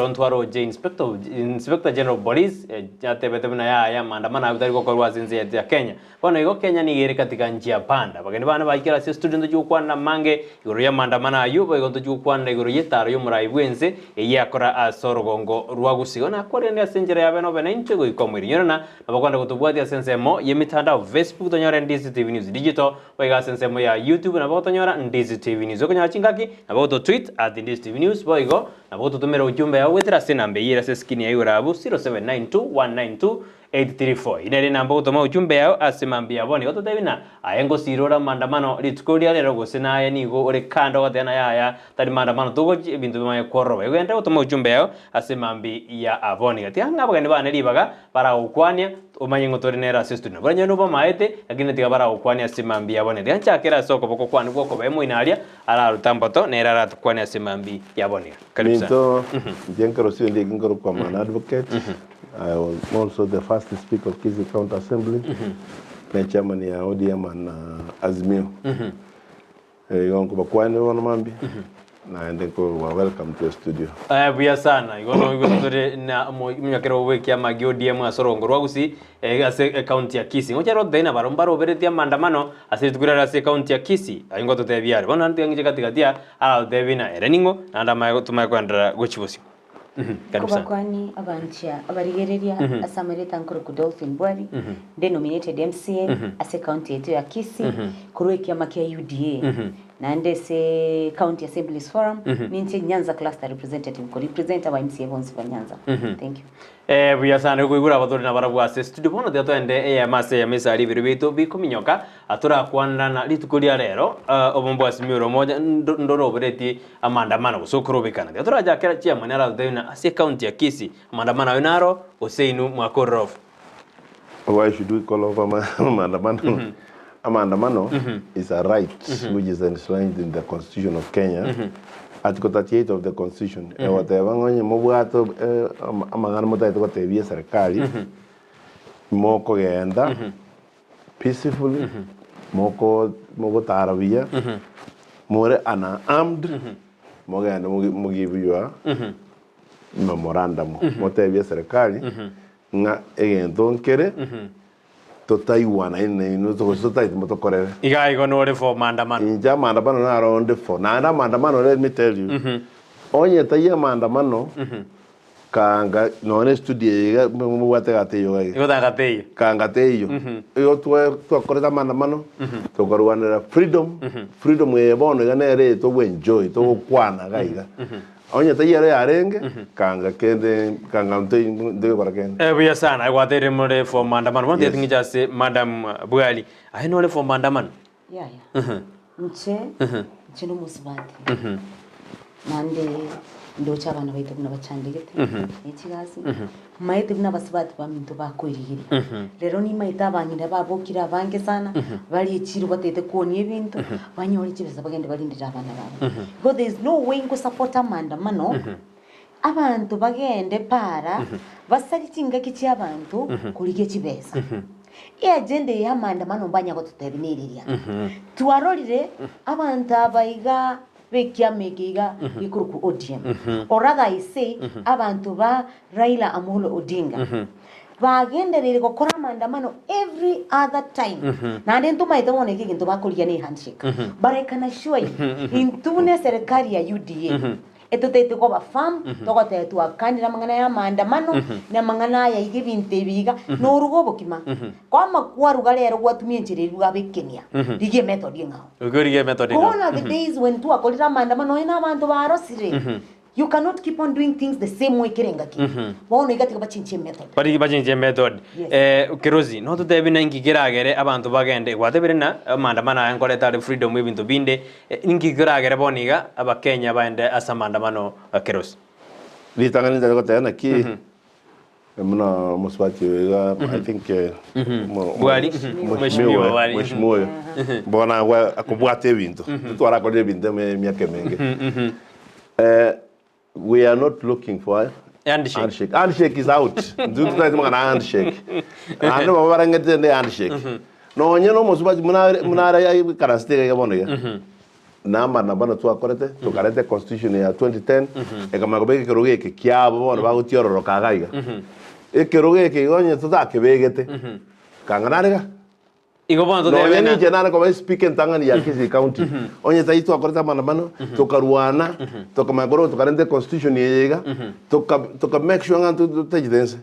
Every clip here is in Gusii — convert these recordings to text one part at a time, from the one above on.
Ntwaroche Inspector of Inspector General of Police atebete buna yaya amaandamano aywo tari gokorwa ase ense yaito ya Kenya. Bono igo Kenya nigo ere katika njia panda. Abageni bane baikire ase estudio ntochie gokwanera amange igoro y'amaandamano aywo boigo ntochie gokwanera igoro y'etaro y'omorai bw'ense eyio akora ase orogongo rwa Gusii. Bono akwarende ase enchera ya bene obe naintwe goika omoerio. Nyorana nabo kwende gotobwatia ase ensemo y'emitandao Facebook tonyore Ndizi TV News Digital Boigo ase ensemo ya YouTube nabo gotonyora Ndizi TV News. Okonyora chingaki nabo goto tweet at Ndizi TV News boigo nabo gototomera ujumbe yao goetera ase enamba eyio ere ase eskrini ya igoro abwo 0792192834. Eyio nere enamba ogotoma ujumbe yao ase mambia ya bono. Igo totebi ng'a aye ngosira ore amaandamano rituko ria rero gose naye nigo ore kando ogoteba ng'a yaya tari maandamano togochia ebinto bimanye kwororoba. Igo genderera gotoma ujumbe yao ase mambi ya bono. Iga tiga ng'a abageni bane ribaga baragokwania Omanye ng'a tore nere ase studio. Nabo onye nobamaete, lakini tiga baragokwanie ase mambia ya bono. Tiga nchakere ase okoboko kwane gw'okobee moino aria, araruta mboto, nere aratukwanie ase mambia ya bono iga. Karibu sana. Minto, inche nkerosio ndiki nkorokwa Man Advocate. I am also the first speaker of Kisii County Assembly, ne chairman ya ODM and Azimio. Igo nkobakwanera bono mambia, naende nkoba welcome to the studio. Eh, buya sana igo noigo tore na omonyakerogo bw'ekiama gia ODM ase orongo rwa Gusii eh, ase ecounty ya Kisii. Ngocha rotebi na barobwo mbaroberetie amaandamano ase rituko riare ase ecounty ya Kisii. Ayio ngototebia are. Bono naende tiga ng'iche gati gati aa aratotebi ng'a ere ning'o naende amaye tomanye koenderera gochia bosio. Karibu sana. Nkobakwani abanchia abarigereria ase amareta nkorokwa Dolphin Bwari, nde nominated MCA ase ecounty yaito ya Kisii korwa ekiama kia UDA naende ase County Assemblies Forum ninche Nyanza Cluster Representative ko represent aba MCA bonsi ba Nyanza. Thank you. Eh, buya sana okoigura abatori nabarabwo ase studio bono tiga toende eyemo ase eyemo esari ebiro biaito bikominyoka Torakwanana rituko ria rero, obo mbwasimiwe omoja ndoroberetie amaandamano gose okorobekana. Tiga torachakera chairman aratotebie ng'a ase ecounty ya Kisii amaandamano ayio naro gose inwe mwakorire off. Why should we call off maandamano? Amaandamano is a right which is enshrined in the constitution of Kenya, article 38 of the constitution egoteba ng'a onye mobwate amang'ana motagete gotebia eserekari, mokogenda peacefully, moko mogotara buya, more unarmed, mogende mogi mogive your memorandum, motebie eserekari ng'a egento nkere totaigwanaini nainwe gose totaeti motokorere. Iga igo nore for maandamano. Inche amaandamano naro onde for, naende amaandamano let me tell you, onye taiyo amaandamano. Kanga nonya ne studio eye iga mobwate egati eyio iga. Igo tagate eyio. Kanga teiyo. Igo twa twakorete amaandamano, tokarwanera freedom, freedom eye bono iga nere eye togo enjoy, togokwana iga iga. Onye taiyo ero yarenge, kanga kende kanga ntoi ntoigokora kende. Eh, buya sana gwateire more for maandamano. Bono Yes. tiga ting'iche ase madam Bwali. Aye nore for maandamano? Yaya, inche, inche nomosubati, naende ndoche abana baito buna bachandegete ne chigasi, maete buna abasubati baminto bakoerigeria. Rero nimaete abang'ina babokire abange sana, barie echiro batagete kwonia ebinto, banyore chibesa bagende barindere abana babo. Igo there is no way ngosupport amaandamano, abanto bagende para, basarie chingaki chiabanto korigia chibesa. Eagenda eye y'amaandamano mbanya gototebia neriria. Twarorire abanto aba iga b'ekiama eke iga gekorokwa ODM, or rather I say abanto ba Raila Amolo Odinga bagendereire gokora amaandamano every other time. Naende ntomaete bono eke egento bakorigia ne handshake. But I can assure you, intwe buna eserekari ya UDA, Etotaete koba firm, togoteba twakanire amang'ana y'amaandamano, na amang'ana aya iga ebinto ebi iga, noruga obokima. Kwama kwaruga rero gwatumia enchera eria bwabekenia, rigia emethod eng'ao. Oike origie emethod eng'ao. Gone are the days when twakorire amaandamano nonya na abanto barosire. You cannot keep on doing things the same way kera engaki. Bono iga tiga bachenchie emethod. Barigie bachenchie emethod. Yes. Eh, Kerosi, nototebie ng'a inki keragere abanto bagende, gwatebire ng'a amaandamano aya nkoreta are freedom ebinto binde, Ninki keragere bono iga Abakenya baende ase amaandamano a Kerosi? Ritang'ani ntari goteba naki buna omosubati oyo iga I think Bwari, mheshimiwa Bwari. mheshimiwa oyo bono agwe akobwata ebinto twarakorire ebinto emiaka emenge we are not looking for Handshake. handshake handshake is out intwe totagete amang'ana a handshake naende baba barengete ende handshake nonye na omosubati buna are buna are aikaransete iga iga bono iga. Na amaandamano twakorete, tokareta econstitution ya 2010, ekamanya kobeka ekerogo eke kiabo bono bagotiororoka iga iga. Ekerogo eke igo onye totakebegete, kang'ana are iga. Igo bono Nonya totebe ninche nare koba espeaker entang'ani ya Kisii County, onye tari twakorete amaandamano, tokarwana, tokamanya korwa tokarenta econstitution eye iga, toka toka make sure ng'a ntotachete nse.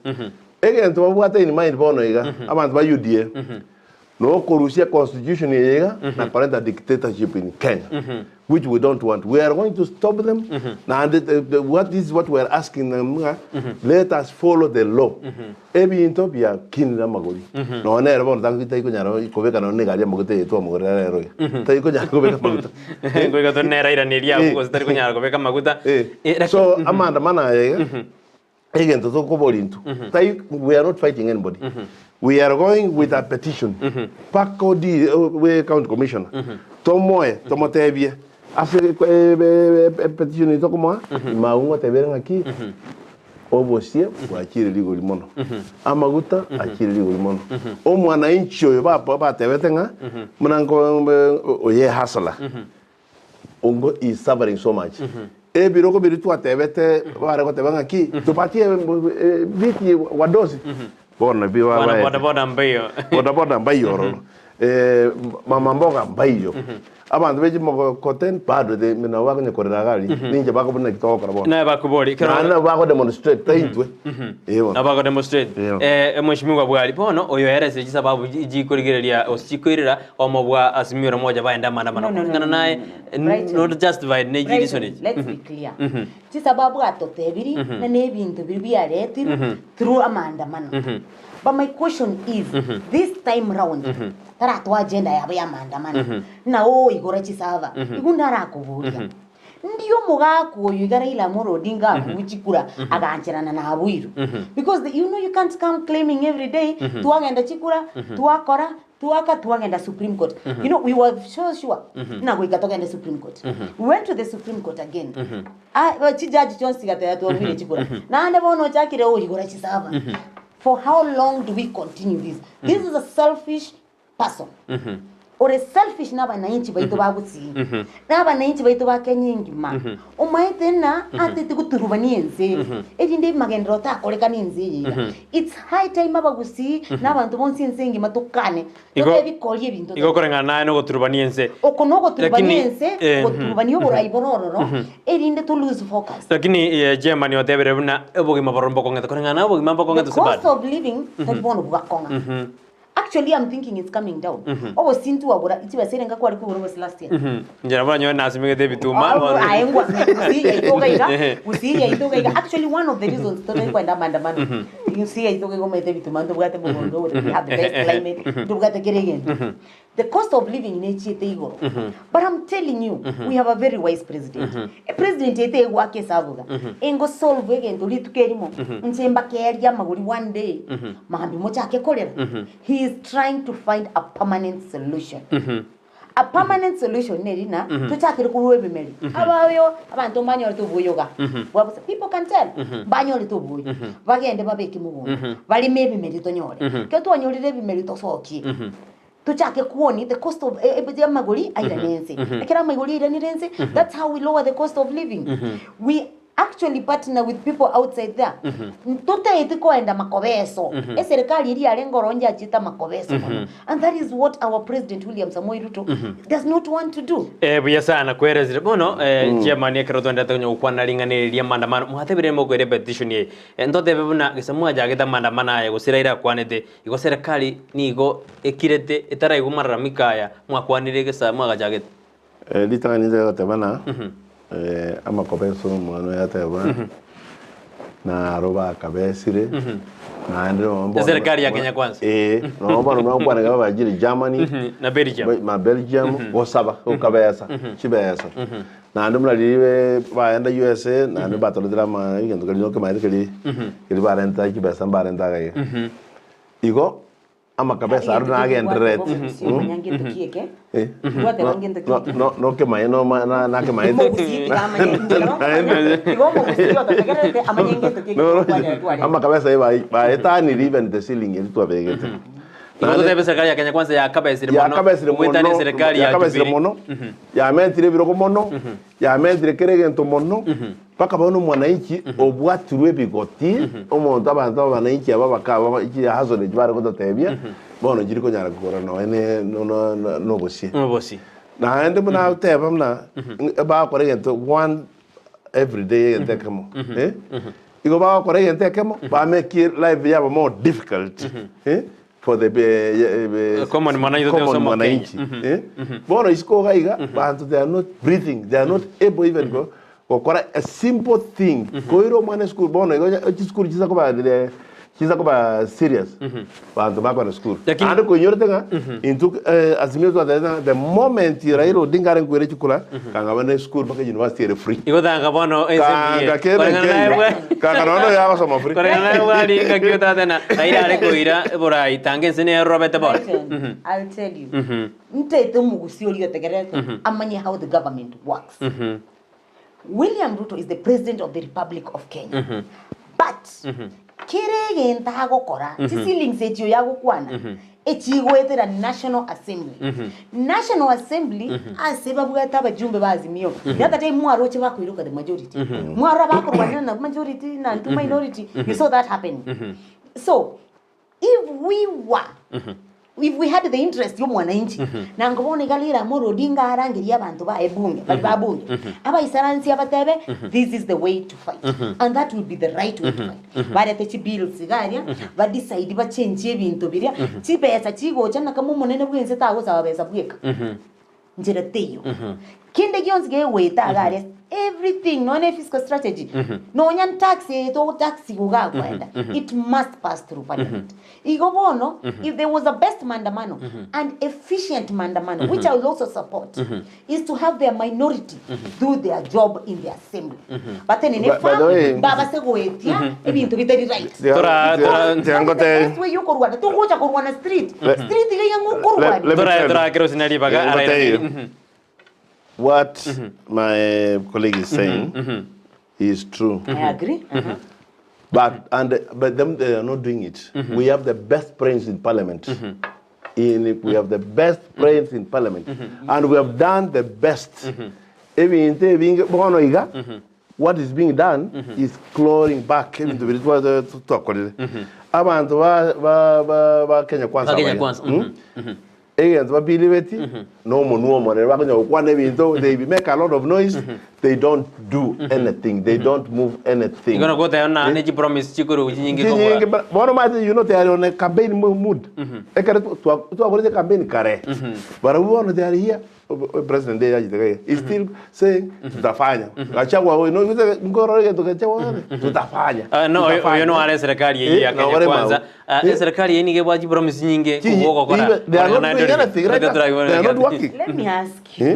Egento babwate in mind bono iga, abanto ba UDA, Nokorusia constitution eye iga na korenta dictatorship in Kenya which we don't want. We are going to stop them naende what this is what we are asking them ng'a let us follow the law. Ebinto biakinire amagori nonya nere bono tari konyara kobeka nonya na egari amaguta eye twamogorera rero iga tari konyara kobeka amaguta. Ngoika tore nere airaneria abwo gose tari konyara kobeka amaguta. So amaandamano aya iga Egento tokoboria intwe, tai we are not fighting anybody, we are going with a petition mpaka odi we county commissioner tomoe tomotebie ase petition eye tokomoa magu ngotebia ere ng'aki obosie bwachire rigori mono, amaguta achire rigori mono, omwananchi oyo baba batebete ng'a buna nko oye hustler. Ongo is suffering so much. Ebirogo biria twatebete bare goteba ng'aki tupatie viti wadosi bono nabio Bono babaete. boda boda mbaiyo. Boda boda mbaiyo ororo. Mama mboga mbaiyo. Abanto be chimokokoteni bado they nabo bakonya korera iga aria ninche bakobuna naki togokora bono. Naye bakobori ekero Naende nabo bako demonstrate tai intwe. Eh bono. Nabo bako demonstrate. Eh. Mheshimiwa Bwari, bono oyo ere ase chisababu chikorigereria gose chikoirera omo bwa Azimio la Umoja baende amaandamano No, no, no, kong'ana no, no, naye no, no, no. Brighton. not justified ne Brighton, chireason echi. let's be clear. Chisababu atotebiri na nebinto biria biaretirwe through amaandamano. But my question is, this time round, taratoa agenda yabo ya maandamano, na oigora chisava, igo ndarakoboria. Ndi omogaka oyo iga Raila Amolo Odinga abue chikura agancherana na Abuiru. Because the, you know you can't come claiming every day twagenda chikura twakora twaka twagenda Supreme Court. You know we were so sure na goika togende Supreme Court. We went to the Supreme Court again. Ah, well, chijaji chionsi gateba twabuire chikura. Naende bono ochakire oigora chisaba. For how long do we continue this? This is a selfish person. Ore selfish na abanainchi baito ba Gusii, na abanainchi baito ba Kenya engima, omaete ng'a atete goturubania ense, erinde magenderero takorekana ense eye iga. It's high time abagusii na abanto bonsi ense engima tokane, Igo- totebi koria ebinto Igo koreng'ana naye nogoturubania ense. Oko nogoturubania Lakini, ense, eh, goturubania oborai bore ororo, erinde to lose focus. Lakini Germany otebire buna obogima bororo mbokong'ete koreng'ana na obogima The mbokong'ete cost ase bado. of living tari bono bwakong'a. Actually I'm thinking it's coming down. Obosi ntwagora chibesa ere nka kware kogora obosi last year. Inche nabo nanyore nasimegete ebituma. Ah, aye ngwasimete gusii yaito iga iga, gusii yaito iga iga. Actually one of the reasons totari kwenda maandamano, gusii yaito iga omanyete ebituma ntobwate mogondo, we have the best climate, ntobwate kera egento. The cost of living nechiete igoro. But I'm telling you, we have a very wise president. Epresident yaito egoaka esabu iga, engo solve egento rituko erimo, inche mbakeerie amagori one day, mambia mochake korera. He is trying to find a permanent solution. A permanent solution neri ng'a tochakere korwa ebimeri. Abaoyo, abanto mbanyorete oboyo iga, bwa bosa, people can tell, mbanyorete oboyo, bagende babeke mogondo, bareme ebimeri tonyore. Ekero twanyorire ebimeri tosokie. Tochake kuoni the cost of amagori airane ense. Ekero amagori airanire ense, that's how we lower the cost of living. We actually partner with people outside there. Ntotaeti koenda makobeso. Eserikali eria yarenge ororo nchiachete amakobeso mono. And that is what our President William Samoei Ruto does not want to do. Eh, buya sana kwerezire bono eh, chairman ekero twendete konya gokwana ring'ana eri ria maandamano mwatebire mokoira epetition eye Eh, ntotebe buna gese mwachagete amaandamano aya gose Raila akwanete Igo serikali nigo ekirete etaraigwa amararamiko aya mwakwanire egesa mwagachagete. Ritang'ani inche goteba na amakobeso omwana oyo ateba na aro bakabesire naende nonya bono Eserikali ya Kenya Kwanza. Eh, nonya bono nokwana iga bachire Germany Na Belgium. ma Belgium gosaba gokabesa chibesa naende buna riria baenda USA naende batoretire ama egento keria nokemaete keria keria barenta chibesa mbarenta iga iga. Igo amakabesa aria nagendererete. Nokemaye nakemaete. Amakabesa aye baetanire even the ceiling eria twabegete. Igo Naende- totebe serikali ya Kenya Kwanza yakabesire mono yakabesire goetania mono eserikali ya yakabesire Jubilee. mono yamentire ebirogo mono yamentire kera egento mono mpaka bono mwananchi obwatirwe ebigoti omonto abanto abananchi aba bakaba chihustle echi bare gototebia bono chiri konyara kogora nonya ne no- no- no- nobosie. Obosie. Naende buna agoteba buna bagokora egento one everyday egento ekemo eh, igo bagokora egento ekemo ba make life yabo more difficult eh, for the eh, Common mwananchi common tote osoma mwananchi eh. Bono isiko iga iga banto they are not breathing, they are not able even go gokora a simple thing koira omwana esukuru bono igo chisukuru chisa koba Chinsa koba serious banto bakore school. Lakini- Naende koinyorete ng'a intwe eh, Azimio twatebete ng'a the moment Raila Odinga are nkoira chikura kanga bane school mpaka university ere free. Igo tanga bono ense Kanga mbuya. kende Koreng'ana naye nkeiyo. bwa- Kanga nonya oyo agosoma free. Koreng'ana naye bwari ngaki otate na Raila are koira borai tanga ense nerorobete bono. Brighton, I'll tell you. Ntaete omogusi oria otegererete amanye how the government works. William Ruto is the president of the Republic of Kenya. But kere egento agokora, chishillings echi oyo agokwana, echigoetera National Assembly. National Assembly ase babwate abajumbe ba Azimio. The other day mwaroche bakoiroka the majority. Mwarora bakorwanera na majority na ntu minority. You saw that happening. So If we were, if we had the interest y'omwananchi, nango bono iga Raila Amolo Odinga arangerie abanto baye bunge, bari ba bunge, abaisaransie abatebe, this is the way to fight. And that will be the right way to fight. Barete chibills iga aria, ba decide bachenchie ebinto biria, chibesa chigocha na kama omonene bwense tagosaba besa bweka. Nchera teiyo. Kende gionsi kegoeta iga aria, everything, nonya ne fiscal strategy, nonya tax eye togotax iga akoenda, it must pass through parliament. Igo bono, if there was a best maandamano and efficient maandamano, which I will also support, is to have their minority do their job in the assembly. Batenene By- by the way- firm, babase goetia ebinto bitari right. Tora- tora- That's the best way yokorwana. Togocha korwana street. Street iga iga ngokorwana. Let me Tora tell you. tora kero sina ribaga Let me araira. tell you. What my colleague is saying is true. I agree. Uh-huh. But and but them they are not doing it. We have the best brains in parliament. In we have the best brains in parliament. And we have done the best. Ebinto ebinge bono iga what is being done is clawing back ebinto biria twa- twa- twakorire. Abanto ba ba ba ba Kenya Kwanza Ba Kenya baria. Kwanza, Mm? Egento bapiribeti na omonwa omonene bakonya gokwana ebinto they make a lot of noise they don't do anything they don't move anything. Igo nagoteba na ne chipromise chikoru chinyinge Chinyinge kobua. ba- bono omanyete you know they are on a campaign mo- mood ekero twa- twakorete campaign kare barabwo bono they are here President eyachete iga iga, he still saying tutafanya. Gachagua oyo no nkorora egento Gachagua ogoteba tutafanya. Ah, no, oyo tutafanya. oyo noare eserikali eyio ya Eh, Kenya nobare Kwanza. mau. Ah, Eh. eserikali eyio nigo ebwate chipromise nyinge Chinyi- kobua ogokora. even- they are not doing anything right now. They are not working. Let me ask you.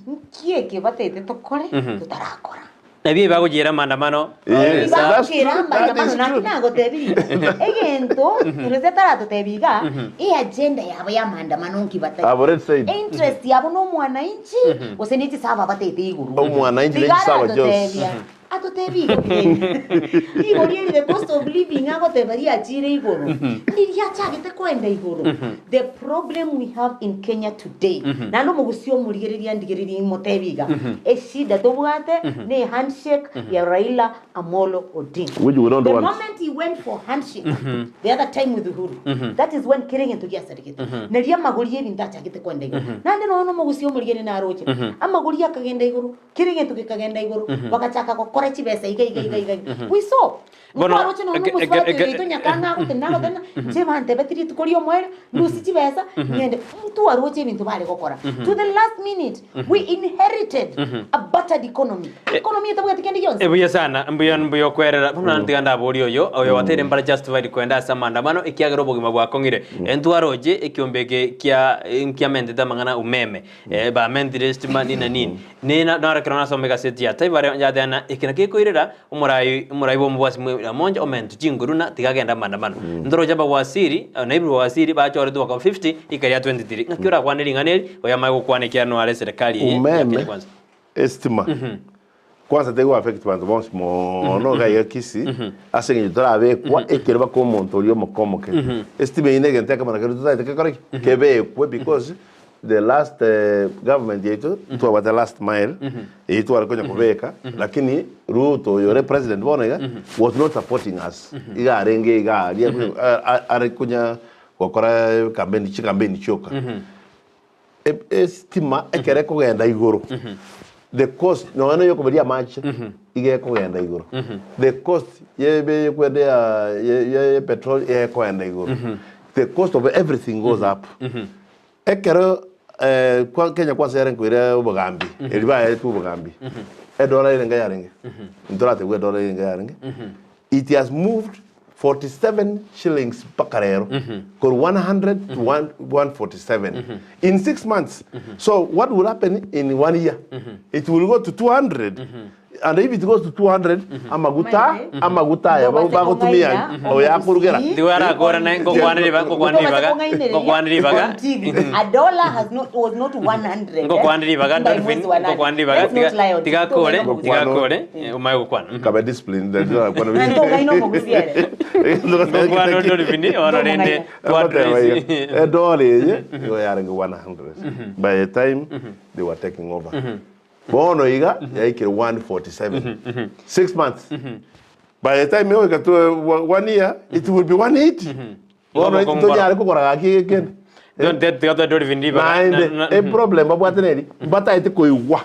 Nki eke batete tokore totarakora? Nabio ebagochiera maandamano. Eh, that's Bagokera true. That maandamano is naki true. nagotebirie egento Ruto ataratotebia iga eagenda yabo ya maandamano nki batari I've already said. interest yabo na omwananchi gose ne chisaba batete igoro Omwananchi ne Tiga chisaba Jos. aratotebia atotebie igo ki igoro eri the cost of living agoteba riachire igoro ndiriachagete koenda igoro the problem we have in Kenya today naende omogusia omorigereria ndigereria imotebie iga Eshida tobwate ne handshake ya Raila Amolo Odinga. Which we don't The want. moment he went for handshake the other time with Uhuru, that is when kere egento giasaregete. Nario amagori y'ebinto achagete koenda igoro. Naende nonya omogusia omorigeni naroche. Amagori akagenda igoro, kera egento gekagenda igoro, bagachaka gokora chibesa iga iga iga iga. We saw. Bono, Nkwaroche nonya omosubati oyoito nyakang'a agotena agotena, inche bantebeti rituko ri'omoerio, ndusie chibesa, ng'ende. Ntwaroche ebinto bare gokora. To the last minute, we inherited a battered economy. Economy etabwati kende gionsi. Ebuya sana, mbuya mbuya okwerera. Bono naende tiga ndaborie oyo, oyo gwateire mbare justified koenda ase amaandamano ekiagera obogima bwakong'ire. Ntwaroche ekiombe eke kia nkiamentete amang'ana umeme. Eh, bamentire estima nini na nini. Nina naro ekero nasoma egaseti ya Taifa Leo yateba ng'a eke nakio gekoirera omorai omorai bwa omobwasi mwe Ramonja omentwe chinguru ng'a tiga agende amaandamano. Ntoroche abawaziri, naibu waziri bachoretwe bakaba 50 rika ria 23. Ng'aki orakwane ring'ana eri, oyo amanye gokwana ekiagera noare eserekari eye ya Umeme, Kenya Kwanza. estima. Kwanza teri affect banto bonsi mono iga iga Kisii ase eng'encho torabekwa ekero baka omonto oria omoke omoke. Estima eyio na egento ekemo nakeria totaete kekore ki? Kebekwe because the last government yaito ntwabwate last mile eyio tware konya kobeka lakini Ruto oyo ore president bono iga was not supporting us iga arenge iga aria are konya gokora campaign chicampaign chioka. Estima ekero ekogenda igoro, the cost nonya na eyokoberia amache iga ekogenda igoro, the cost ye ekwenda ya ya petrol ekoenda igoro, the cost of everything goes up. Ekero kwa Kenya kwanza yare nkoira obogambi, erio baetwe obogambi, edollar erenge yarenge? Ntoratebiwa edollar erenge yarenge, it has moved 47 shillings mpaka rero korwa 100 to 147 in 6 months so what will happen in one year it will go to 200 and if it goes to 200 amaguta amaguta aya Ntobase bagotumia kong'aina oyo akorugera omogusii. Tiga arakore ngokwanire ribaga ngokwanire ribaga ngokwanire ribaga A dollar has not was not 100. eh? ngokwanire ribaga By Dolphin mwezi wa nane. ngokwanire ribaga Let's not lie on tiga TikTok, akore ng'aina tiga omogusii. akore omaye gokwana kabe discipline Naende ong'aina omogusii ere. ngokwana Dolphin ono rende twadress edola eye igo yarenge 100 by the time they were taking over bono iga yaikire 147 6 months by the time yoika to one year it will be 180 bono Igo bokong'u tonyare kogora gaki gekende tiga twa Dolphin ribaga naende eproblem babwate neri mbataete koigwa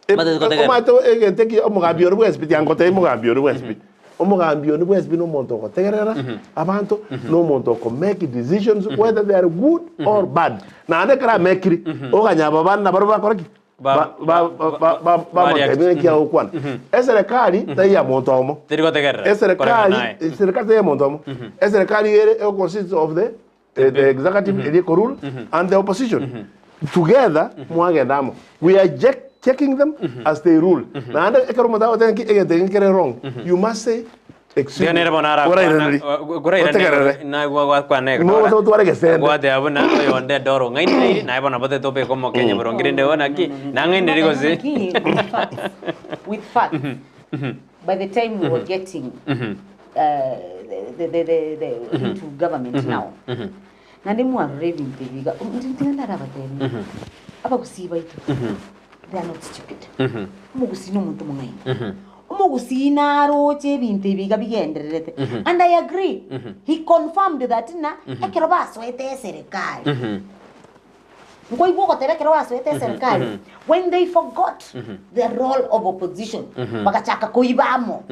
Mbataete kotegerera. omanyete egento eki omogambi one bwensi pi tiangotebi mogambi one bwensi pi omogambi one bwensi pi na omonto ogotegerera abanto na omonto oko make decisions whether they are good or bad naende ekero amekire okanya aba bande nabarobwo bakore ki? Ba- Ba- ba- ba- ba- ba- bamotebi ng'a eki agokwana eserekari tari ya monto omo Teri gotegerera eserekari koreng'ana naye. eserekari tari ya monto omo eserekari ere ego consists of the the executive eria eko rule and the opposition together mwagenda amo we are checking them as they rule naende ekero omonto agoteba ng'a egento eke nkere wrong you must say excuse me Tiga nere bono arakwana orairaneri otegerere Nigo gotwara egesende. Gwateba buna oyonde edora ong'ainereiri naye bono nabo tobeke omokenya boronge rende bono naki nang'ainereiri gose With facts, with facts. By the time we were getting the, the, the, the, into government now, naende mwarora ebinto ebi iga, tiga ndarabatebi, abagusii baito, they are not stupid. Omogusii na omonto omong'aini. Omogusii naroche ebinto ebi iga bigendererete. And I agree, he confirmed that ng'a ekero basoete eserekari, nkoigwa ogoteba ekero basoete eserekari, when they forgot the role of opposition, bagachaka koiba amo.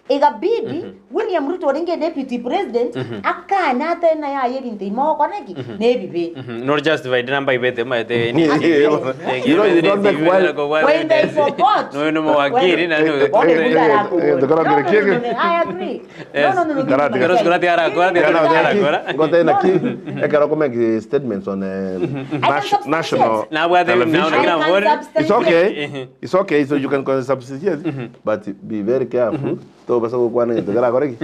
Egabidi William Ruto orenge deputy president akane atebe ng'a yaya ebinto ebi mogokora ki? Nebibe. Nori justified namba ibete maete You know, you don't make well- When they forgot. Noyo no mowakiri na When- Eh, eh, eh, No, no, no, no, I agree. No, no, no, no, Karate, give me my karate. time. Karate, Give me my karate. time. Ngote na ki ekero komake statements on I can national Nabwate television. I naona can mbori. It's substantiate. okay. It's okay. So you can substitute, but be very careful. Tobasa gokwana gento kerakore ki?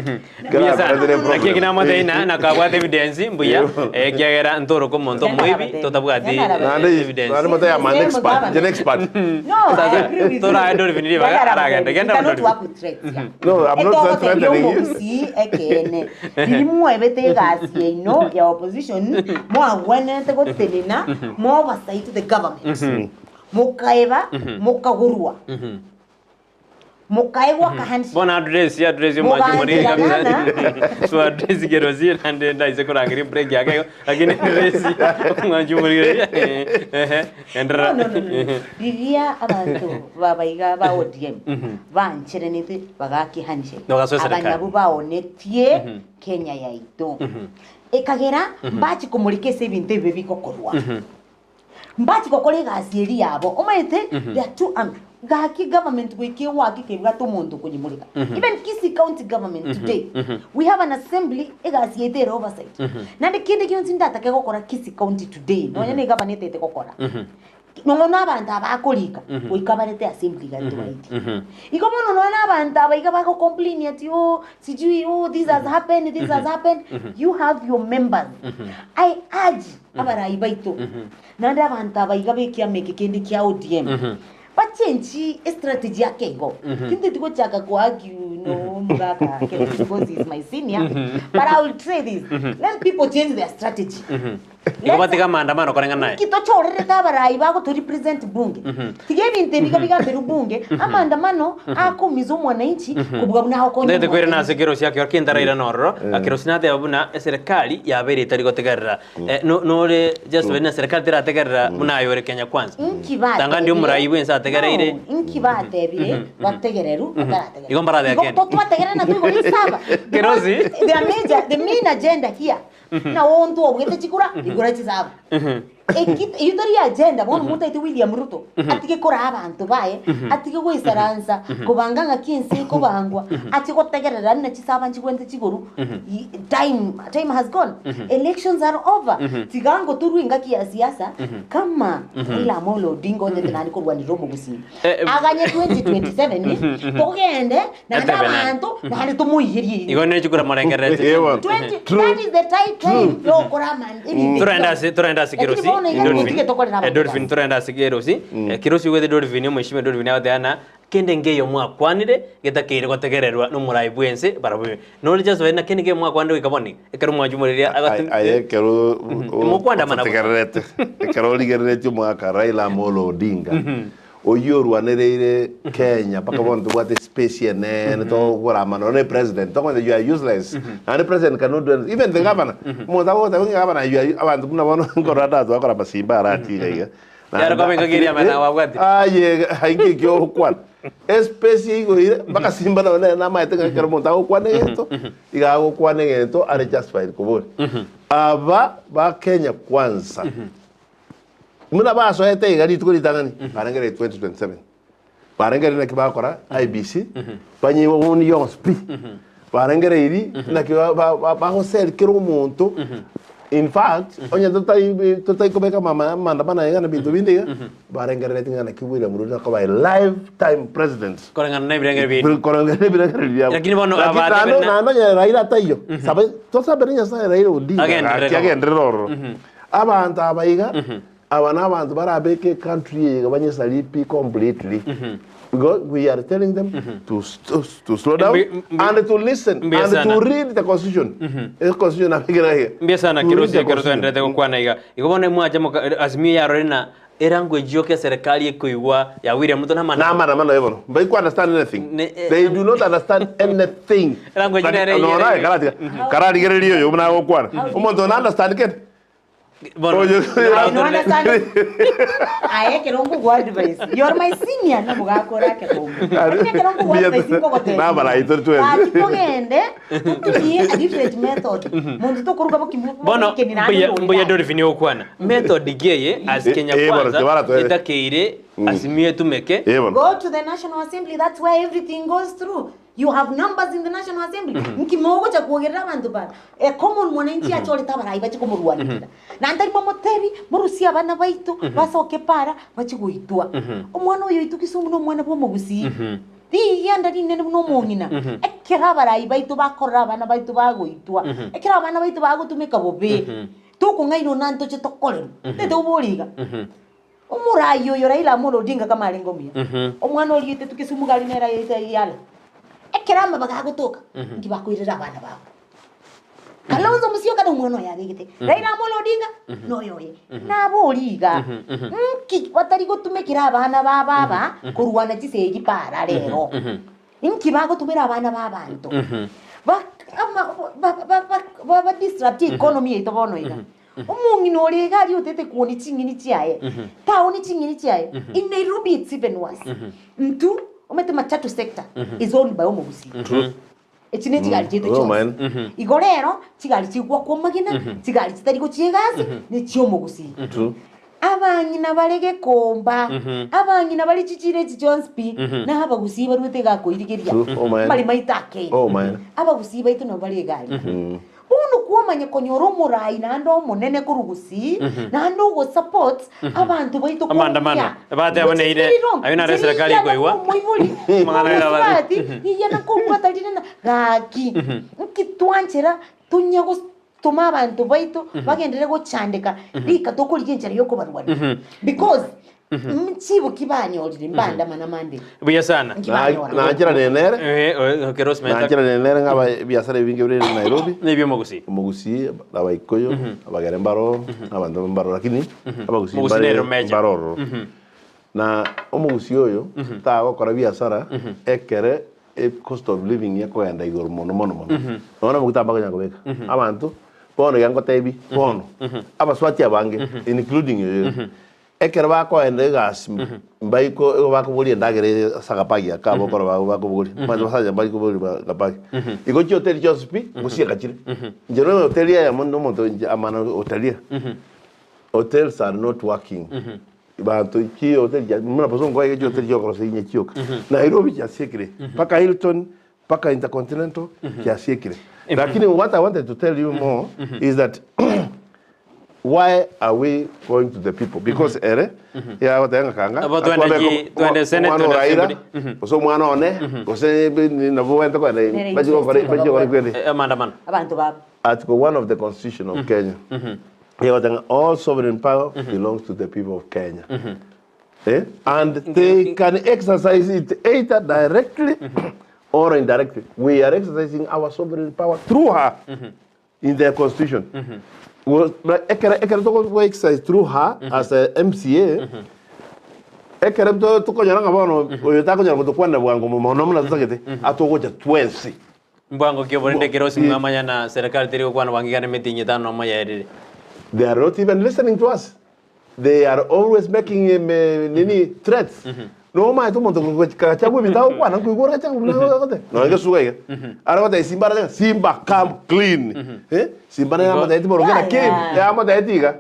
Mbuya sana. Kerakoretere Naki eki problem. namotebi na nakabwate evidence mbuya ekiagera ntoroka omonto omoibi totabwati Naende evidence. naende mote I'm an expert. Nje an expert. No, I agree with you. Tora Dolphin ribaga, Yagara aragenda. You Genda cannot Dolphin. work with threats, yeah. No, I'm not Etogotebia threatening you. omogusii ekeene riria mwebete egasi yaino ya opposition mwagwenerete gotenena mwa oversight the government mokaeba mokagorwa mokaegwa ka handshake Bona address address yo mwancho muri Muganjira kabisa. So address kerosi nande ndaise kurangira break yake lakini address mwancho muri eh endera. No, no, no, no. Riria abanto babaiga ba ODM bancherenete bagaki handshake Bagasoa serikali. abanyabu baonetie Kenya yaito ekagera mbachi komorika ase ebinto ebibe bigokorwa mbachi gokora egasi eri yabo omanyete they are too angry gaki government goika ewaki kebwate omonto konyemoreka even Kisii county government today we have an assembly egasi yaito ere oversight naende kende gionsi ndatake gokora Kisii county today nonya na egavana etete gokora nongo na abanto aba akorika goika barete assembly gari tobaiti igo mono nonya na abanto aba iga bago complain ati oh sijui oh this has happened this has happened you have your members I urge abarai baito naende abanto aba iga bekiama eke kende kia ODM. Bachenchi estrategy ake igo. Tinteti gochaka ko argue no omogaka Kerosi because he is my senior, but I will try this. Let people change their strategy. Igo batiga amaandamano koreng'ana naye. Nki tochorerete abarai bagoto represent bunge? Tiga ebinto ebi iga bigamberwe bunge, amaandamano akoumiza omwananchi kobua buna agokonya Ntagete koirana omwananchi. ase Kerosi akero kintarairana ororo, Kerosi nateba buna eserekari yabeire etari gotegerera Eh, no- nore just bari na serikali terategerera buna aye ore Kenya kwanza. Inki Tanga ndi omorai bwense ategereire. No, inki batebire bategereru batarategerera. Igo mbarabea Igo kende. totwategerera na toigora isaba. Kerosi. Because the major, the main agenda here na onto obwete chikura igora chisaba. Eki eyio tari agenda bono motaete William Ruto atige koraa abanto baye atige goisaransa kobanga ng'aki ense ekobangwa ache gotegerera na chisaba nchigwente chigoru I- time time has gone elections are over tiga ngotorwe engaki ya siasa kama Raila Amolo Odinga onyete naende korwanera omogusii Eh, eh, aganye 2027 togende naende Atebe nande. abanto naende tomoiyerie Igo ne chikura morengererete. Eh, bono. 20 True. that is the right time yokora amani ebinto Torende ase torende ase Lakini Kerosi. bono iga Dolphin. tige tokorera Eh, abanto Dolphin basi. torende ase Kerosi. Eh, Kerosi ogwete Dolphin omoishime Dolphin agoteana na kende nkeiyo mwakwanire getakeire gotegererwa nomorai bwense barabwo. Nore just na kende nkeiyo mwakwanire goika bono iga. Ekero mwachumoreria agatu Aye ekero Mokwandamana bosa. otegererete ekero origereretie omwaka Raila Amolo Odinga oyio orwanereire Kenya mpaka bono tobwate space enene tokorama nonya ne president tokomanya you are useless naende president cannot do anything even the governor omonto agogotebia ng'a governor you are abanto buna bono nkorora natwakora masimba arati iga iga Yare koba engaki eria amang'ana abwate. Aye inki ekio ogokwana espace eigoire mpaka simba nonye nere namaete ng'a ekero omonto agokwana egento iga agokwana egento are justified koboria aba ba Kenya kwanza Buna basoete iga rituko ritang'ani, barengereire 2027. Barengereire naki bakora IEBC, banyeoni yonsi pi. Barengereiri naki ba- ba- ba- bagoseri kera omonto. In fact, onye totai totai kobeka mama amaandamano aya iga na binto binde iga, barengereretie ng'a naki William Ruto akoba a lifetime president. Koreng'ana na ebirengero biaino. Koreng'ana na ebirengererio biabo. Lakini bono Lakini abate naende bena- naende onye Raila ataiyo, sabe tosabere Nyasaye Raila Odinga Agenderere gaki koba. agenderere ororo. Abanto aba iga, aba nabanto barabeke ecountry eye iga banyesarie pi completely. Because we are telling them to, to, to slow down Mbi- mbi- and to listen Mbuya and sana. to read the constitution. E constitution abekera iga. Mbuya sana To read Kirosi the ekero constitution. toenderete gokwana iga. Igo bono mwacha moka Azimio yarore na elanguage yoka eserekari ekoigwa ya William Ruto namana. Namana mano bono. Bai ku understand anything. Ne- eh, They do not understand anything. Language Lakini- nere no, eyere. naye karatiga. Kararigereria oyo buna agokwana. Omonto na understand kende. Bono. Oyo- I don't understand. Aye ekero nkogwa advice. You're my senior na mogakora ake kongo. Lakini ekero nkogwa advice nkogotebia. Nabarayi tori twensi. Gaki togende tutumie a different method. Monto tokoruga bokimo Bono bokeni naende mbuya ndori mbuya gaki. Dolphin ogokwana. Method ki eye as Eh, Kenya eh, bono, Kwanza tibara twere. etakeire Azimio etumeke. Eh, bono. Go to the National Assembly, that's where everything goes through. You have numbers in the National Assembly. Nki mogocha kwogerera abanto bara. A common mwananchi achorete abarai bache komorwanerera. Na ntari momotebi, morusie abana baito, basoke para, bache goitwa. Omwana oyo oitwa Kisumu na omwana bwa omogusii. Rigianda rinene buna omong'ina. Ekero abarai baito bakorora abana baito bagoitwa, ekero abana baito bagotumeka bobe, tokong'ainwa na ntoche tokorerwa. Tete obore iga. Omorai oyo Raila Amolo Odinga kama arenge omuya, omwana oria oitetwe Kisumu gari nere aye yala. Ekero amabaga agotoka, inki bakoirera abana babo? Kalonzo Musyoka na omwana oye abegete, Raila Amolo Odinga na oyo oye. Nabori iga, nki batari gotumekera abana ba baba korwana chisegi para rero? Inki bagotumera abana ba abanto? Ba ama ba ba ba ba ba disrupt economy yaito bono iga. Omong'ina ore iga aria otete kuonia ching'eni chiaye, taoni ching'eni chiaye, in Nairobi it's even worse. Intwe omanyete matatu sector is owned by omogusii. Echi ne chigari chiaito Oh, chionsi. man. Igo rero, chigari chigwakwa amagena, chigari chitari gochia egasi, ne chiomogusii. True. Abang'ina bare gekomba, abang'ina bare chichiro echi chionsi pi, na abagusii barwete iga koirigeria, True. Oh, man. mbare maito akeene. Oh, man. Abagusii baito nabo bare iga aria. Bono kwamanya konyora omorai naende omonene korwa gusii, naende ogosupport abanto baito Amandamano. koruya. Bateba Which is neire, very wrong. ayio naro eserekari Riria ekoigwa. omoibori, Amang'ana aria omosubati, riria nakobwata riria na gaki, nki twanchera tonya gotoma abanto baito bagenderere gochandeka rika tokorigia enchera yokobarwania. Because. Nchibuki banyorire mbandamana mande. Buya sana. Nki banyora? Nancherane nere, Eh, eh, Kerosi Menta. nancherane nere ng'a aba- ebiasara ebinge bire Nairobi, Nebi'omogusii. omogusii, abaikoyo, abagere mbaro, abanto mbaro, lakini abagusii Omogusii mbare nere omecha. mbaro ororo. Na omogusii oyo tagokora biasara ekere e cost of living ekogenda igoro mono mono mono. Nonya na amaguta mbakonyara kobeka. Abanto bono iga ngotebi bono, abaswati abange including oyo, ekero bakoenda egasi mbaiko igo bakoboria endagera eye ase agabagi aka abokoro babo bakoboria, omanyete abasacha mbari koboria ba agabagi. Igo chihoteli chionsi pi, ngosieka chire. Inche nonya hoteli eyemo nde omonto inche amana hotelia, hotels are not working. Banto chihoteli chia buna bosongo iga chihoteli chiokorosia inye chioka. Nairobi chiasiekire, mpaka Hilton, mpaka Intercontinental chiasiekire. Lakini what I wanted to tell you more is that why are we going to the people? Because ere yagoteba ng'a kanga Abo twende atware chi- twende Senate, omwana o twende Raila, Assembly. gose omwana one, gose nabo bagente kogenda Nere bachie gokora interest bachie gokora kwende. Eh, maandamano. Abanto babo. Article 1 of the Constitution of Kenya. Yegoteba ng'a all sovereign power belongs to the people of Kenya. Eh? And they can exercise it either directly or indirectly. We are exercising our sovereign power through her in the constitution. Wo- ba- Ekere ekere toko exercise through her as a MCA. Ekere to- tokonyora ng'a bono oyo takonyara gotokwanera bwango mono buna totagete atogocha twensi. Mbwango ki oborende ekero ase mwamanya na serikali teri gokwana bwango igana emetienyi etano nomo yaerire. They are not even listening to us. They are always making um, eh, nini threats. Nomaete omonto kagachagwa ebinto agokwana nkoigwa orachagwa buna agote. Nonya gesuga iga. Are gotebia Simba arache Simba come clean. Eh? Simba naye Igo- amotebeti bono kera Yeah, came. yeah. Amotebeti iga.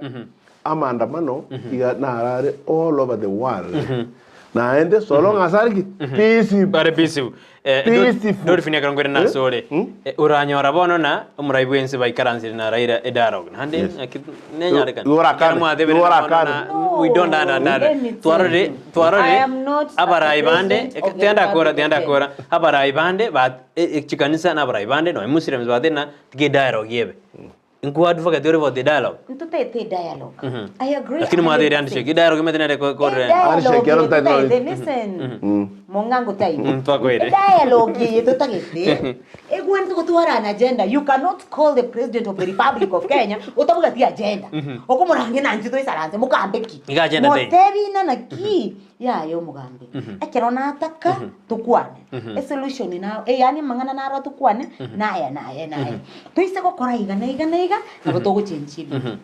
Amaandamano iga narare all over the world. Naende so long as are ki peaceful. Bare peaceful. Eh, Peaceful. Dolphin ekero nkoirana Eh? ase ore. Eh, oranyora bono na omorai bwensi baikaransire na Raila edialogue. Naende Yes. ng'aki nenyarekane. Igo orakane. Ekero mwatebire Igo na bono orakane. na we don't No, understand. let me tell Twarore you. twarore I am not a abarai bande president of the tienda kora Republic of tienda Kenya. kora abarai bande ba eh, eh, chikanisa na abarai bande no Muslims bate na tige dialogue ebe. Nko advocate ore about the dialogue. Ntotete dialogue. I agree. Lakini mwathire handshake dialogue imete nere korere. Handshake yaro Dialogue tari- listen. Mongango tai. Twakwire. Dialogue ye totagete. Egwente gotwara an agenda. You cannot call the president of the Republic of Kenya utabugati agenda. Okomorange nanchi toisaranse mukambeki. Iga agenda tei. Motebi na naki yaye omogambi. Ekero nataka tukwane. Esolution na eh, yani mang'ana naro tukwane naya naya naya. Toise gokora iga na iga na iga nabo togochenchia ebinto.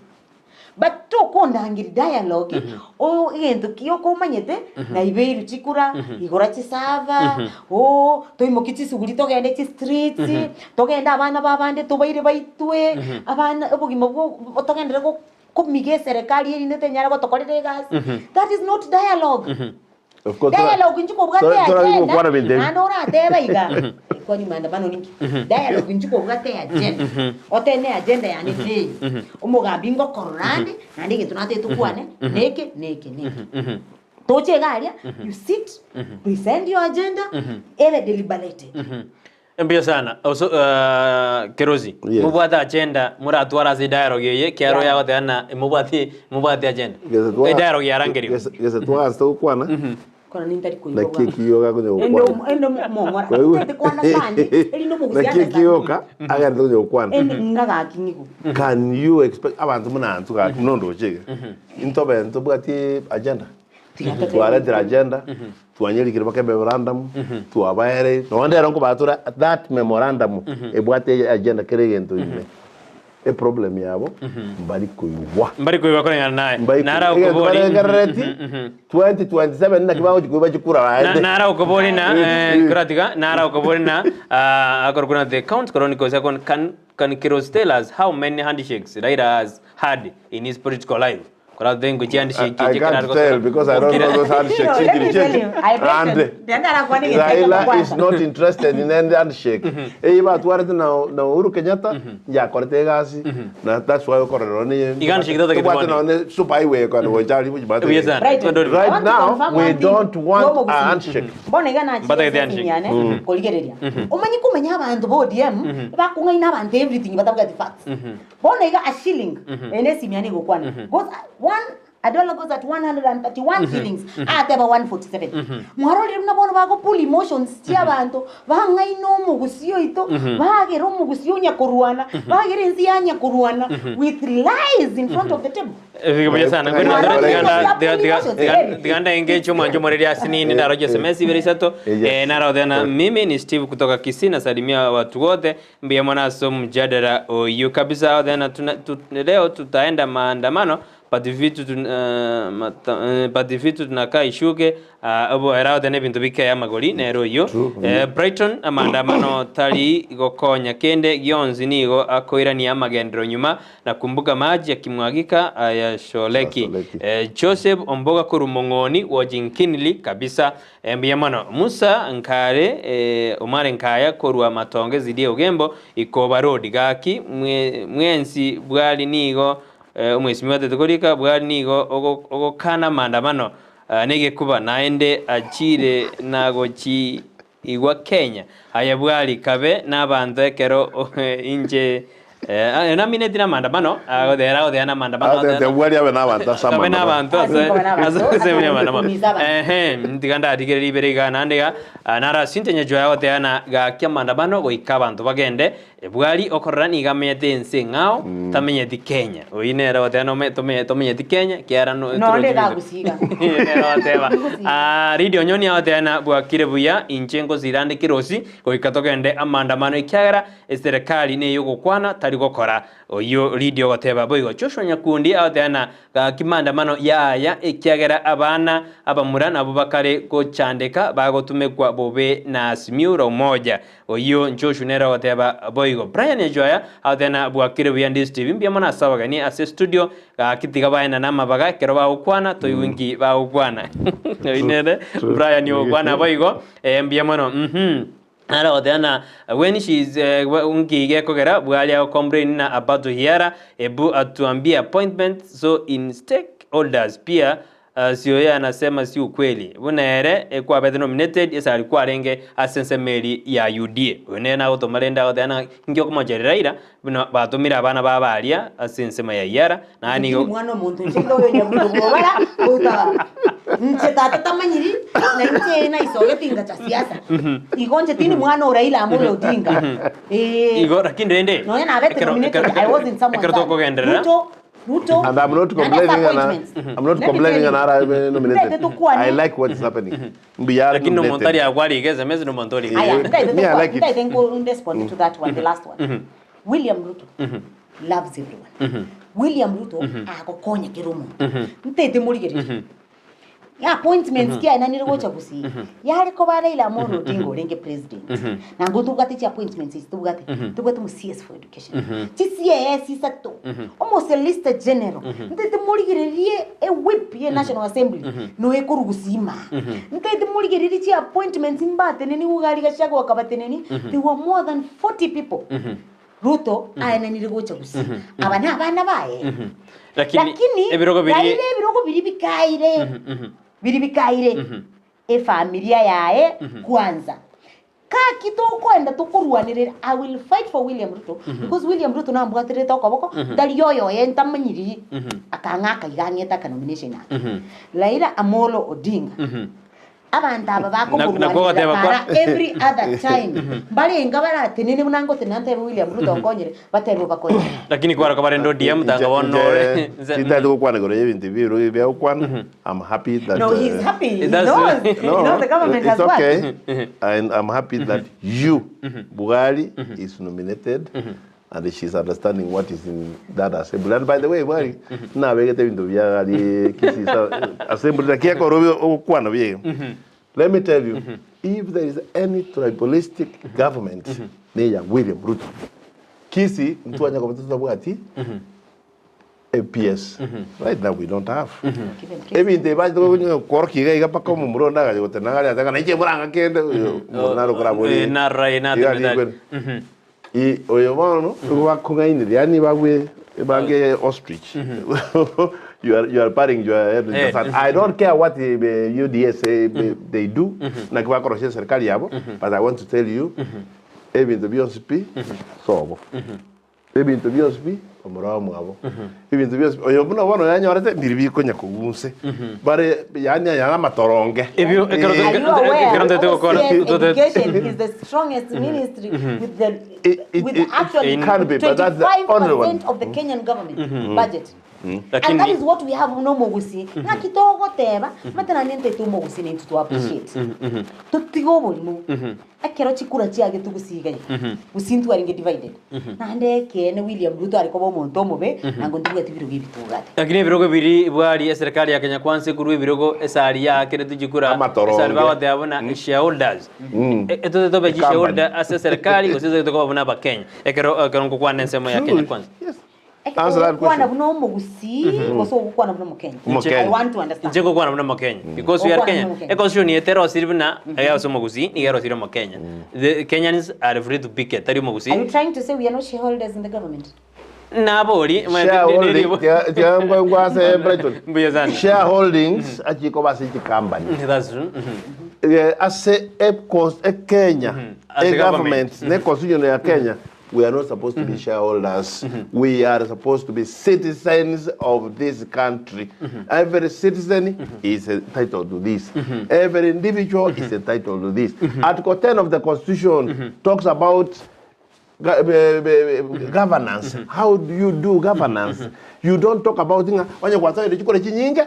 But tokondangeri dialogue o egento ki okomanyete naibeirwe chikura igora chisava o toimoki chisuguri togende chistreets togende abana ba abande tobaire baitwe abana obogima bwo togendere go komiga eserekari erinde tenyara gotokorera egasi that is not dialogue. Of course, Dialogue inchi kobwate tora- tora agenda gokwana binto ebi. naende orateba iga kwani maandamano ninki dialogue inchi kobwate agenda otene agenda yane tei omogambi ngokorora ande naende egento natete tokwane neke neke neke toche iga aria you sit present your agenda ebe deliberated. Mbuya sana. Oso, uh, Kerosi. Yes. Mobwate agenda moratware ase dialogue eye kiaro Yeah. yagoteba na mobwati mobwate agenda. Gese twa- E dialogue yarangeriwe. gese- gese twaansa gokwana Kona nintari koigwa naki ekiyoka konya endo gokwana endo mong'ora tete kwana sande erinde omogusi naki ekiyoka agende konya gokwana ende ngagakinyigo can you expect abanto buna anto gaki buna onde oche iga intobe ntobwati agenda twaretire agenda twanyerikire mpaka ememorandum twabaere nonye ndero nkobatura that memorandum ebwate agenda kera egento ime eproblem yabo mbari koigwa Mbari koigwa koreng'ana naye. Mbari Nara koigwa. okobori. Barengerereti 2027 naki bagochi koiba chikura Na- baende nara okobori na eh, kuratiga nara okobori na ah, akorokuna the count chronicles akon can can Kiros tell us how many handshakes Raila has had in his political life Korate ngochi handshake I can't tell because I don't know those handshakes. No, let me tell you, I And bet Raila is not interested in any handshake. Eye batwarete na na Uhuru Kenyatta yakorete egasi na that's why okorero ni Iga handshake totagete tobwate bono. nonye super highway kwani gochari Buya sana. Right. Right I want to now, confirm we one thing. don't want Yobo a gusi. handshake. Bono iga Mbatagete handshake. nachinyane korigereria omanyi komenya abanto ba ODM bakong'aina abanto everything batabwati facts bono iga a shilling ene esimi yane egokwana goes one. A dollar goes at 131 shillings, ateba 147. Mwarorire buna bono bago pull emotions chi'abanto, bang'aina omogusii oito, bagera omogusii onya korwana, bagera ense yanya korwana with lies in front of the table. Ebigo buya sana. Ngwere Mwarorire tiga buna nda- tiga- pull tiga- emotions, tiga- everything. tiga ndaenge chomwancho omoreri ase nini ndaroche SMS ibere isato. Yes. Eh, narothena mimi ni Steve kutoka Kisii nasalimia watu wote mbuya mono ase omjadala oyu kabisa othena tuna, tu, leo tutaenda maandamano but vitu tun, eh, mata, eh, but vitu tunakaa ishuke ah, obo era othena ebinto bikeya amagori nero oyo True. eh, Brighton amaandamano tari gokonya kende gionsi nigo akoirania amagendero nyuma nakumbuka maji yakimwagika ayasholeki Ayasholeki. eh, Joseph Omboga korwa Mong'oni Wojinkinli kabisa eh, mbuya mono Musa Nkare eh, Omare Nkaya korwa Matonge zidie Ogembo Ikoba Road gaki mwe, mwensi bwari nigo eh, omwesimigwa atete korika bwari nigo ogo- ogokana maandamano ah, negekuba naende achire nagochi igwa Kenya aya bwari kabe n'abanto ekero inche eh, namineti na maandamano agothera agothera na maandamano Atete bwari abe n'abanto ase kabe amandamano. n'abanto Ase kabe n'abanto, ase ase maandamano kumiza abantu. ehe ntiga ndarigereria ibere iga naende iga ah, nara Cynthia Nyachoe agoteana gakia maandamano goika abanto bagende bwari okorora niga amenyete ense eng'ao tamenyeti Kenya oyio nere ogoteana ome- tome- tomenyeti Kenya kiara no- Nonde torochi gagusiga. Nere ogoteba ah, Radio Nyoni agoteana bwakire buya inche ngosirande kerosi goika togende amaandamano ekiagera eserekari niyo ogokwana tari gokora oyio Radio ogoteba boigo Joshua Nyakundi agoteana gaki maandamano yaya ekiagera abana abamura nabo bakare gochandeka bagotumekwa bobe na Azimio la Umoja oyio Joshua nere ogoteba boigo Brian Nyachoya agoteana bwakire buya ndi Steve mbuya mono ase abageni ase studio gaki tiga baenda na amabaga ekero bagokwana toigwe nki bagokwana oyio nere Brian ogokwana boigo eh, mbuya mono mhm Naro goteana when she is uh, nki gekogera bwari agocomplain na about hiara ebu atuambie appointment so in stakeholders pia uh, sio yeye anasema si ukweli buna ere ekwabete nominated ase ari kwarenge ase ensemeri ya UDA oyo nere nagotoma rende agoteana nki okomocherera ira buna batomire abana babaria ase ensemo ya iara naye Lakini nigo mwana omonto nche ndo oyo nyabuto bwobara goitaba nche tata tamanyiri na inche naisogete inga cha siasa igo nche tindi mwana o Raila Amolo Odinga eh igo lakini rende nonya nabete ekero- nominated ekero- I wasn't someone's ekero son. tokogenderera Ruto Ruto And I'm not and that's complaining and appointments. I'm not Let me complaining tell and you. I'm nominated. Ndete tukwane. I like what is happening. Mbiya lakini nomonto nominated. ari agwarige SMS nomonto ori Aya, ndaite Me, I tukwa- like it. ndaite nko respond to that one, the last one. William Ruto loves everyone. William Ruto agokonya kera omonto. Ntete morigereria. Ya appointments kia nanire gocha gusii. Yari koba Raila Amolo Odinga orenge president. Na ngo tubwate chi appointments ici tubwate. Tubwate mu CS for education. Chi CS isato. Omo Solicitor General. Ntete morigererie e whip ye National Assembly. No ekoru gusima. Ntete morigererie chi appointments mbateneni ugari gachagua kabateneni. There were more than 40 people. Ruto aenanire gocha gusii. Aba na abana baye. lakini Lakini ebirogo biri Raila ebirogo biri bikaire biri bikaire efamilia yaye kwanza kaki tokwenda tokorwanirira i will fight for william ruto because william ruto nambwatirite okoboko ntari yoyoye ntamanyiri akang'aka igang'ete aka nomination ake Raila Amolo Odinga abantu aba Na- nakogoteba bakomorwanirira kwa- para every other time mbarenga baratenene buna ngotenena ntebe william ruto nkonyere batebe bakonyere lakini kwara barenda ODM tanga bonore Tindati gukwana igoro y'ebintu biru bya gukwana. I'm happy that No, he's happy. He That's- knows. He knows the government it's has worked. okay. And I'm happy that you, Buhari, is nominated and she's understanding what is in that assembly. And by the way, Buhari, na begete bintu bya ali kisi assembly na kia koro okwana bye. Let me tell you, if there is any tribalistic government, ni ya William Ruto. Kisi mtu anya kwa mtoto bwati APS. Right now we don't have. Ebinto ebache korokiga iga mpaka omomura onde agacha gotena gari ataka naiche buranga kende oyo naro korabori narra na Iga rikwene. I oyo bono igo bakong'ainirie yaani bagwe bange ostrich you are burying your head in the Eh. sand. I don't care what the UDA say they do naki bakorosia serikali yabo but I want to tell you ebinto bionsi pi sobo. Ebinto bionsi pi, bamura bamwabo. Ebinto bionsi pi, oyo buna bono yanyorete, mbiri bikonya kogunse. Bare, yaani aya namatoronge. Ebio ekero Eh. Are you aware ekero ntete gokora OCS totete education is the strongest ministry with the It- it- with it- actually it can be, but that's the only one. 25% of the Kenyan government budget. And that Lakini is what we have no mogusi. Ng'aki togoteba, mate nanye ntaete omogusi na intwe to appreciate. Totige oborimo. Ekero chikura chiagetwe gusii iga iga, gusii intwe arenge divided. Naende ekeene William Ruto are koba omonto omobe, nango ntibwati birogo ebi tobwate. Lakini ebirogo biri bwari eserikali ya Kenya Kwanza ekorwa ebirogo esari yaakeretwe chikura Amatoronge. esari bagoteba buna shareholders etote tobe Ecompany. chishareholder ase eserikali gose tote tokoba buna abakenya ekero ekero nkokwana ensemo ya Kenya Kwanza. Yes. Answer that Ogokwana question. buna omogusii gose ogokwana buna omokenya? Omokenya. I want to understand. Inche ngokwana buna omokenya because we are Ogokwana Kenyan. buna omokenya. Econstitution yetu erosiri buna eye ase omogusii nigo erosiri omokenya. The Kenyans are free to pick it, tari omogusii. Are you trying to say we are not shareholders in the government? Nabori, Shareholding, tiga ngwa- ngwa ase Brighton. Mbuya sana. Shareholdings achikoba ase chicompany. That's true. Eh, ase e- e Kenya, Ase e government. government, ne constitution ya Kenya, we are not supposed to be shareholders. We are supposed to be citizens of this country. Every citizen is entitled to this. Every individual is entitled to this. Article 10 of the Constitution talks about governance. How do you do governance? You don't talk about ng'a onye gwasoire chikore chinyinge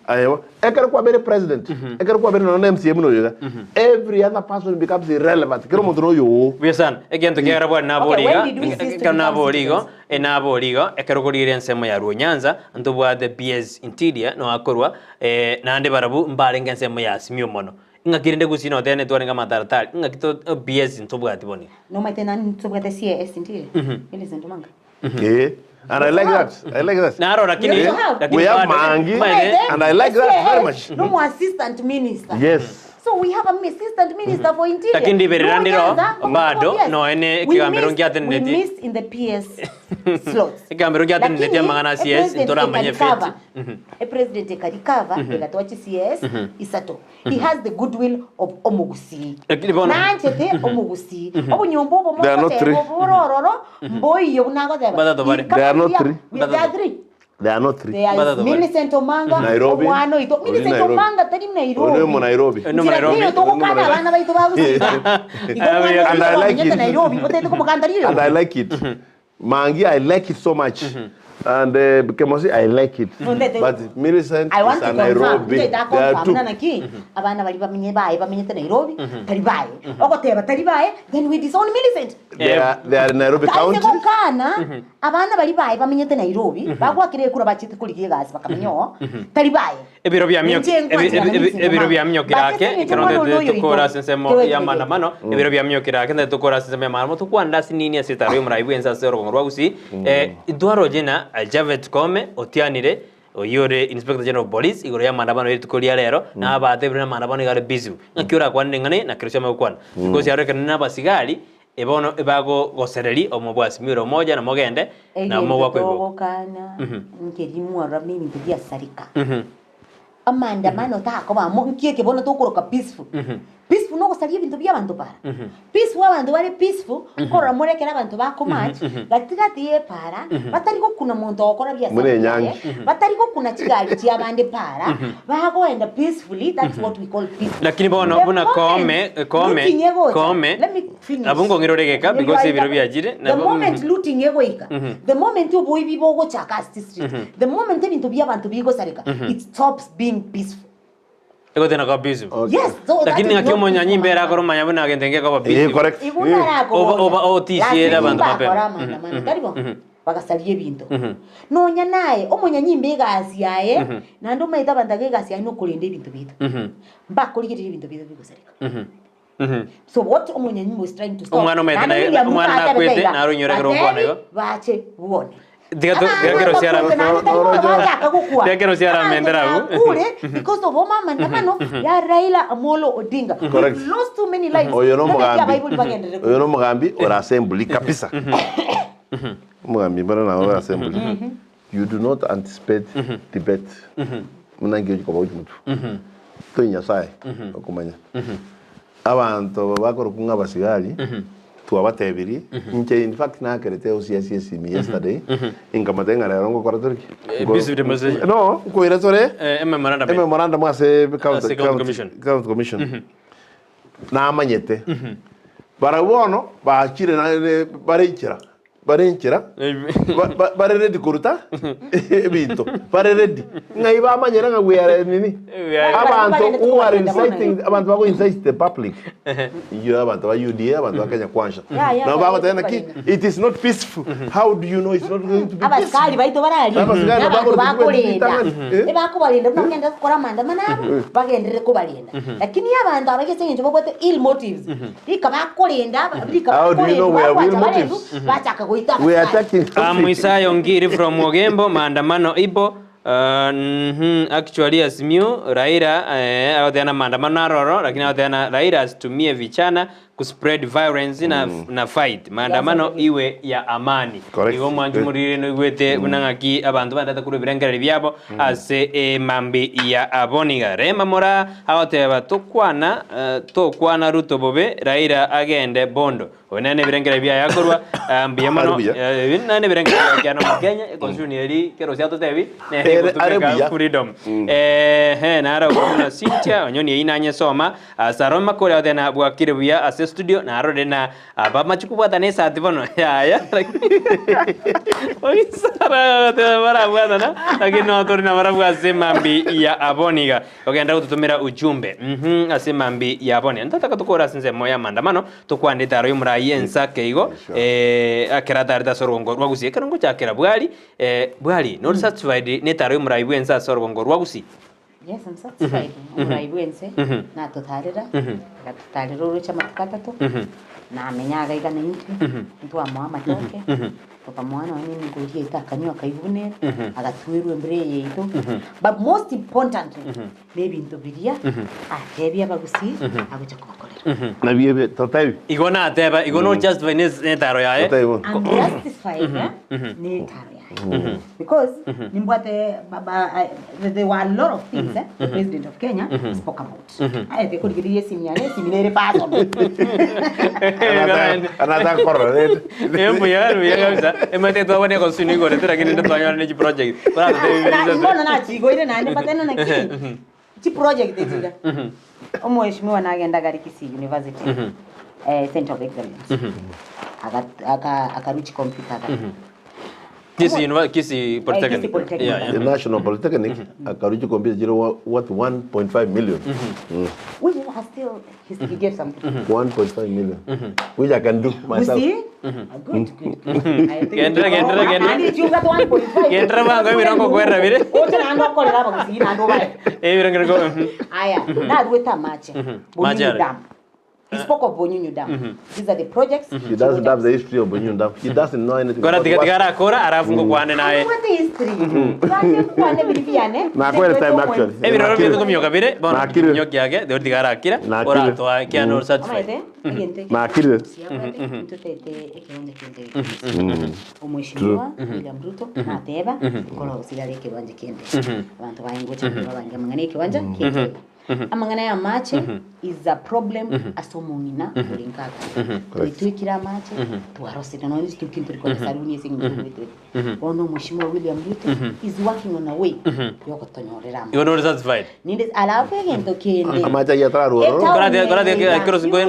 ayewa ekero kwabere president ekero kwabere nonya na MCA buna oyo iga every other person becomes irrelevant kera omonto noyo oo. Buya sana. Egento kiagera bwari nabori Okay, iga, when did we cease to ekero become nabori igo, citizens? eh, nabori igo, ekero korigereria ensemo ya Luo Nyanza, ntobwate PS Interior no akorwa, eh, naende barabwo mbarenge ensemo ya Azimio mono. Ing'aki rende gusii notebe netwarenge amataratari, ing'aki to PS ntobwati bono iga. Nomaete nani ntobwate CAS Interior? Millicent Omanga. Eh, and I like that. I like that. Naro lakini We also have- lakini We have bado- Mangi. Maene- And I like that very much. No more assistant minister. Yes. So we have an assistant minister for interior. Lakini ndiberera No ndiro, Nyanza, no bado, PS. no ene We ekigambero missed- nkiateneneti. We missed in the PS slots. Ekigambero nkiateneneti Lakini, amang'ana a e CS, president ntoramanye ekalikava. feti. E president ekalikava, egatoa chi CS, isato. He has the goodwill of omogusii. Lakini bono- Nanchete omogusii. Obonyomba obo There are not mogoteba three. oborororo, mboiyo buna agoteba. Batatu bare. There are not three. We- There are three. There are not three. There is Batatu bare. Millicent Omanga, Nairobi. omwana oito. Ori Millicent Nairobi. Omanga tari Nairobi. Ori omo Nairobi. Ori omo Nchera Nairobi. niyo togokana abana baito bagusika. Igo omwana And I oito like bamenyete it. Nairobi, otete komoganda riyo. And I like it. Mangi, I like it so much. And Kemosi, I like it. Ndete- But Millicent I want is to a confirm. Nairobi. Nche There are confirm two. na naki abana bari bamenye baye bamenyete Nairobi tari baye ogoteba tari baye then we disown Millicent. They are, they are in Nairobi Kaise County. gokana abana bari baye bamenyete Nairobi bagwakire ekura bachete kurigia egasi bakamenya oo tari baye. Ebiro bia mio- Ninche nkwanchera ebi- ebi- Millicent ebiro Omanga. bia miokera But ake ase ekero omwana ndete oyo tokora oito, ase ensemo kewe ya kebe. maandamano ebiro bia miokera ake ndete tokora ase ensemo ya maandamano tokwanda ase nini ase etaro y'omorai bwense ase orogongo rwa Gusii eh, ntwaroche na Japhet Koome otianire oyio ore Inspector General of Police igoro ya maandamano ya rituko ria rero na abatebire na maandamano iga are peaceful ng'aki orakwanere ng'ane na kerosio amagokwana because yarorekana na abasigari Ebono ebagogosereria omobwasi mira omoja na mogende na Egento mogwakwa igo. togokana nkeri mwarora ebinto biasareka amaandamano takoba amo nki eke bono tokoroka peaceful peaceful nogosaria ebinto bia abanto para peaceful abanto bare peaceful nkorora more ekero abanto bakomarch gati gati ya epara batari gokuna monto ogokora biasara Buna enyangi. biaye batari gokuna chigari chia abande para bagoenda peacefully that's what we call peaceful Lakini bono The buna moment Koome Koome looting egocha Koome let me finish nabo nkong'ira ore egeka because ebiro biachire the nabo moment looting egoika the moment oboibi bogochaka ase street the moment ebinto bia abanto bigosareka it stops being peaceful egotena koba peaceful. Okay. yes so that Lakini is ng'aki not omonyanyimba peaceful ere akore omanya buna gento ngekoba Eh, peaceful. correct. Igo Eh. narakoboria. Oba- oba otisiere Last abanto week mapema. bakora amaandamano, tari bo? Bagasaria ebinto. Nonya naye omonyanyimba egasi yaye, naende omanyete abanto ake egasi yaye nokorenda ebinto biaito. Mbakorigereria ebinto biaito bigosareka. So what omonyanyimba is trying to stop. Omwana omanyete Naende naye- William Ruto omwana atebete nakwete, iga, naro onyore ekero batebi okwana igo. bache bwone. Tiga to- tiga kero siara- Tiga kero siara amendera abwo. Bakure because of amaandamano ya Raila Amolo Odinga. Correct. We've lost too many lives. Oyo no Nobeti omogambi. abaibori bagenderere Oyo no omogambi ore assembly kabisa. Omogambi mbare nabo ore assembly. You do not anticipate debate. Buna nki ochi koba gochi motwe. Toi Nyasaye okomanya. Abanto bakorokwa ng'a abasigari. Twabatebirie, inche in fact nakerete OCS esimi yesterday, inkamotebia ng'a rero ngokora tore ki? Eh, peace demonstration. No, nkoira tore Eh, ememorandum. ememorandum ase county, Ase county county, commission. county commission. Namanyete. Barabwo bono bachire naende bare inchera, bare inchera, ba- ba- bare ready koruta ebinto, bare ready. Ng'ai bamanyera ng'a we are nini? We are- Abanto who are inciting, abanto bago incite the public. Inchuo abanto ba UDA, abanto ba Kenya Kwanza. Yeah, yeah, Nabo bagoteba naki, barenda. it is not peaceful. How do you know it's not going to be peaceful? Abasikari baito bararia, Abasikari na abanto bakorete bakorenda, ritang'ani. Eh. ebakobarenda buna bagenda gokora amaandamano abo, bagenderere kobarenda. Lakini abanto aba ase eng'encho babwate ill motives, rika bakorenda aba- rika How do you know we have ill bakorendwa, bacha motives? barendwa, bachaka goita We are abasikari. attacking Ah, Mwisayo Ngiri from Ogembo, maandamano ipo. Uh, Actually Azimio Raila eh, agoteana maandamano aroro lakini agoteana Raila asitumie vichana kuspread violence na, na fight maandamano iwe ya amani. Correct. Igo mwanchi morire noigwete buna ng'aki abanto bandete korwa ebirengererio biabo ase emambi ya aboniga. Rema mora agoteba tokwana eh, tokwana Ruto bobe Raila agende Bondo. Oyo nere nebirengererio biaye akorwa eh, mbuya mono Are buya. eh, ebi nere nebirengererio biaye kiano Kenya econstitution eri kero siatotebi nere Ere- are egotumeka buya. freedom. Ehe naro buna Cynthia onyoni eyio nanyesoma Saroma kore otena bwakire buya ase studio narore na abamachi kobwatana esati bono yaya oisara barabwatana lakini no tori na barabwo ase mambi ya aboniga ogenda gotutumira ujumbe ase mambi ya aboniga ntataka tokora ase ensemo ya maandamano tokwandete aro yomorai ensake igo eh, akera atarete ase orongo rwa gusii ekero ngochakera bwari eh, bwari nori satisfied netaro yomorai bwa ense ase orongo rwa gusii Yes, I'm satisfied. Omorai bwense natotarera, agatotarera oroche amatuko atato, namenya agaiga na intwe, ntwamoa amatoke, tokamoa nonya na emigori yaito akanywa akaigwa buna ere, agatuerwa embura eye yaito. But most importantly, na ebinto biria atebia abagusii agocha kobakorera. Nabio ebi totebi. Igo nateba igo no justify netaro yaye Totebi bono. I'm justified eh, netaro yaye. Because nimbwate baba I- there were a lot of things eh, the president of Kenya spoke about. Aye tekorigereria esimi yane esimi nere personal. Anataka anataka korora rende. Mbuya mbuya kabisa emate twabone constitution igorete lakini ntitwanyora ne chiproject Na- bono nachigoire naende mbatene naki chiproject echiga omweshimiwa nagenda gari Kisii University eh, Center of Excellence Aka- aka- akarwa chicomputer gari Kisii University Kisii Polytechnic Kisii Polytechnic. Yeah, yeah. The National Polytechnic akaruchi computer chiri worth 1.5 million. Which I still he, he gave something. 1.5 million. Which I can do You myself. see? Good, good, good. I think- Gendera, gendera, gendera. Nandi chunga to 1.5. Gendera bango ebirongo kwerra bire. Ocha nando okorera abagusii nando obae. Ebirongero Aya, narwete amache. Mache Bonyunyu are. Dam. He spoke of Bonyunyu Dam. These are the projects. She doesn't have the history of Bonyunyu Dam. She doesn't know anything. Kora about tiga what- tiga arakora arafu ngokwane naye What the history? Twanje kwane biri biane. Na kweli time actually. ebiroro Nakire. bintu kumyoka bire bono Nakire. minyoki yake dori tiga arakira Nakire. oratwa kiano satisfied Amaete, egente. Nakire. Ntutete ekiwanja kiende. Omweshimiwa William Ruto nateba kora osigare ekiwanja kiende. Abantu baingocha babange amang'ana ekiwanja kiende. Amang'ana ya amache is a problem ase omong'ina ore nkaka. Twetwekire amache twarosire nonya chituki ntori saruni ase eng'encho twetwekire. Bono omweshimiwa William Ruto is working on a way yogotonyorera amache. igo nori satisfied Ninde alafu egento kende. Amache ayio atararwa ororo. Kora tiga kora tiga kero ngoja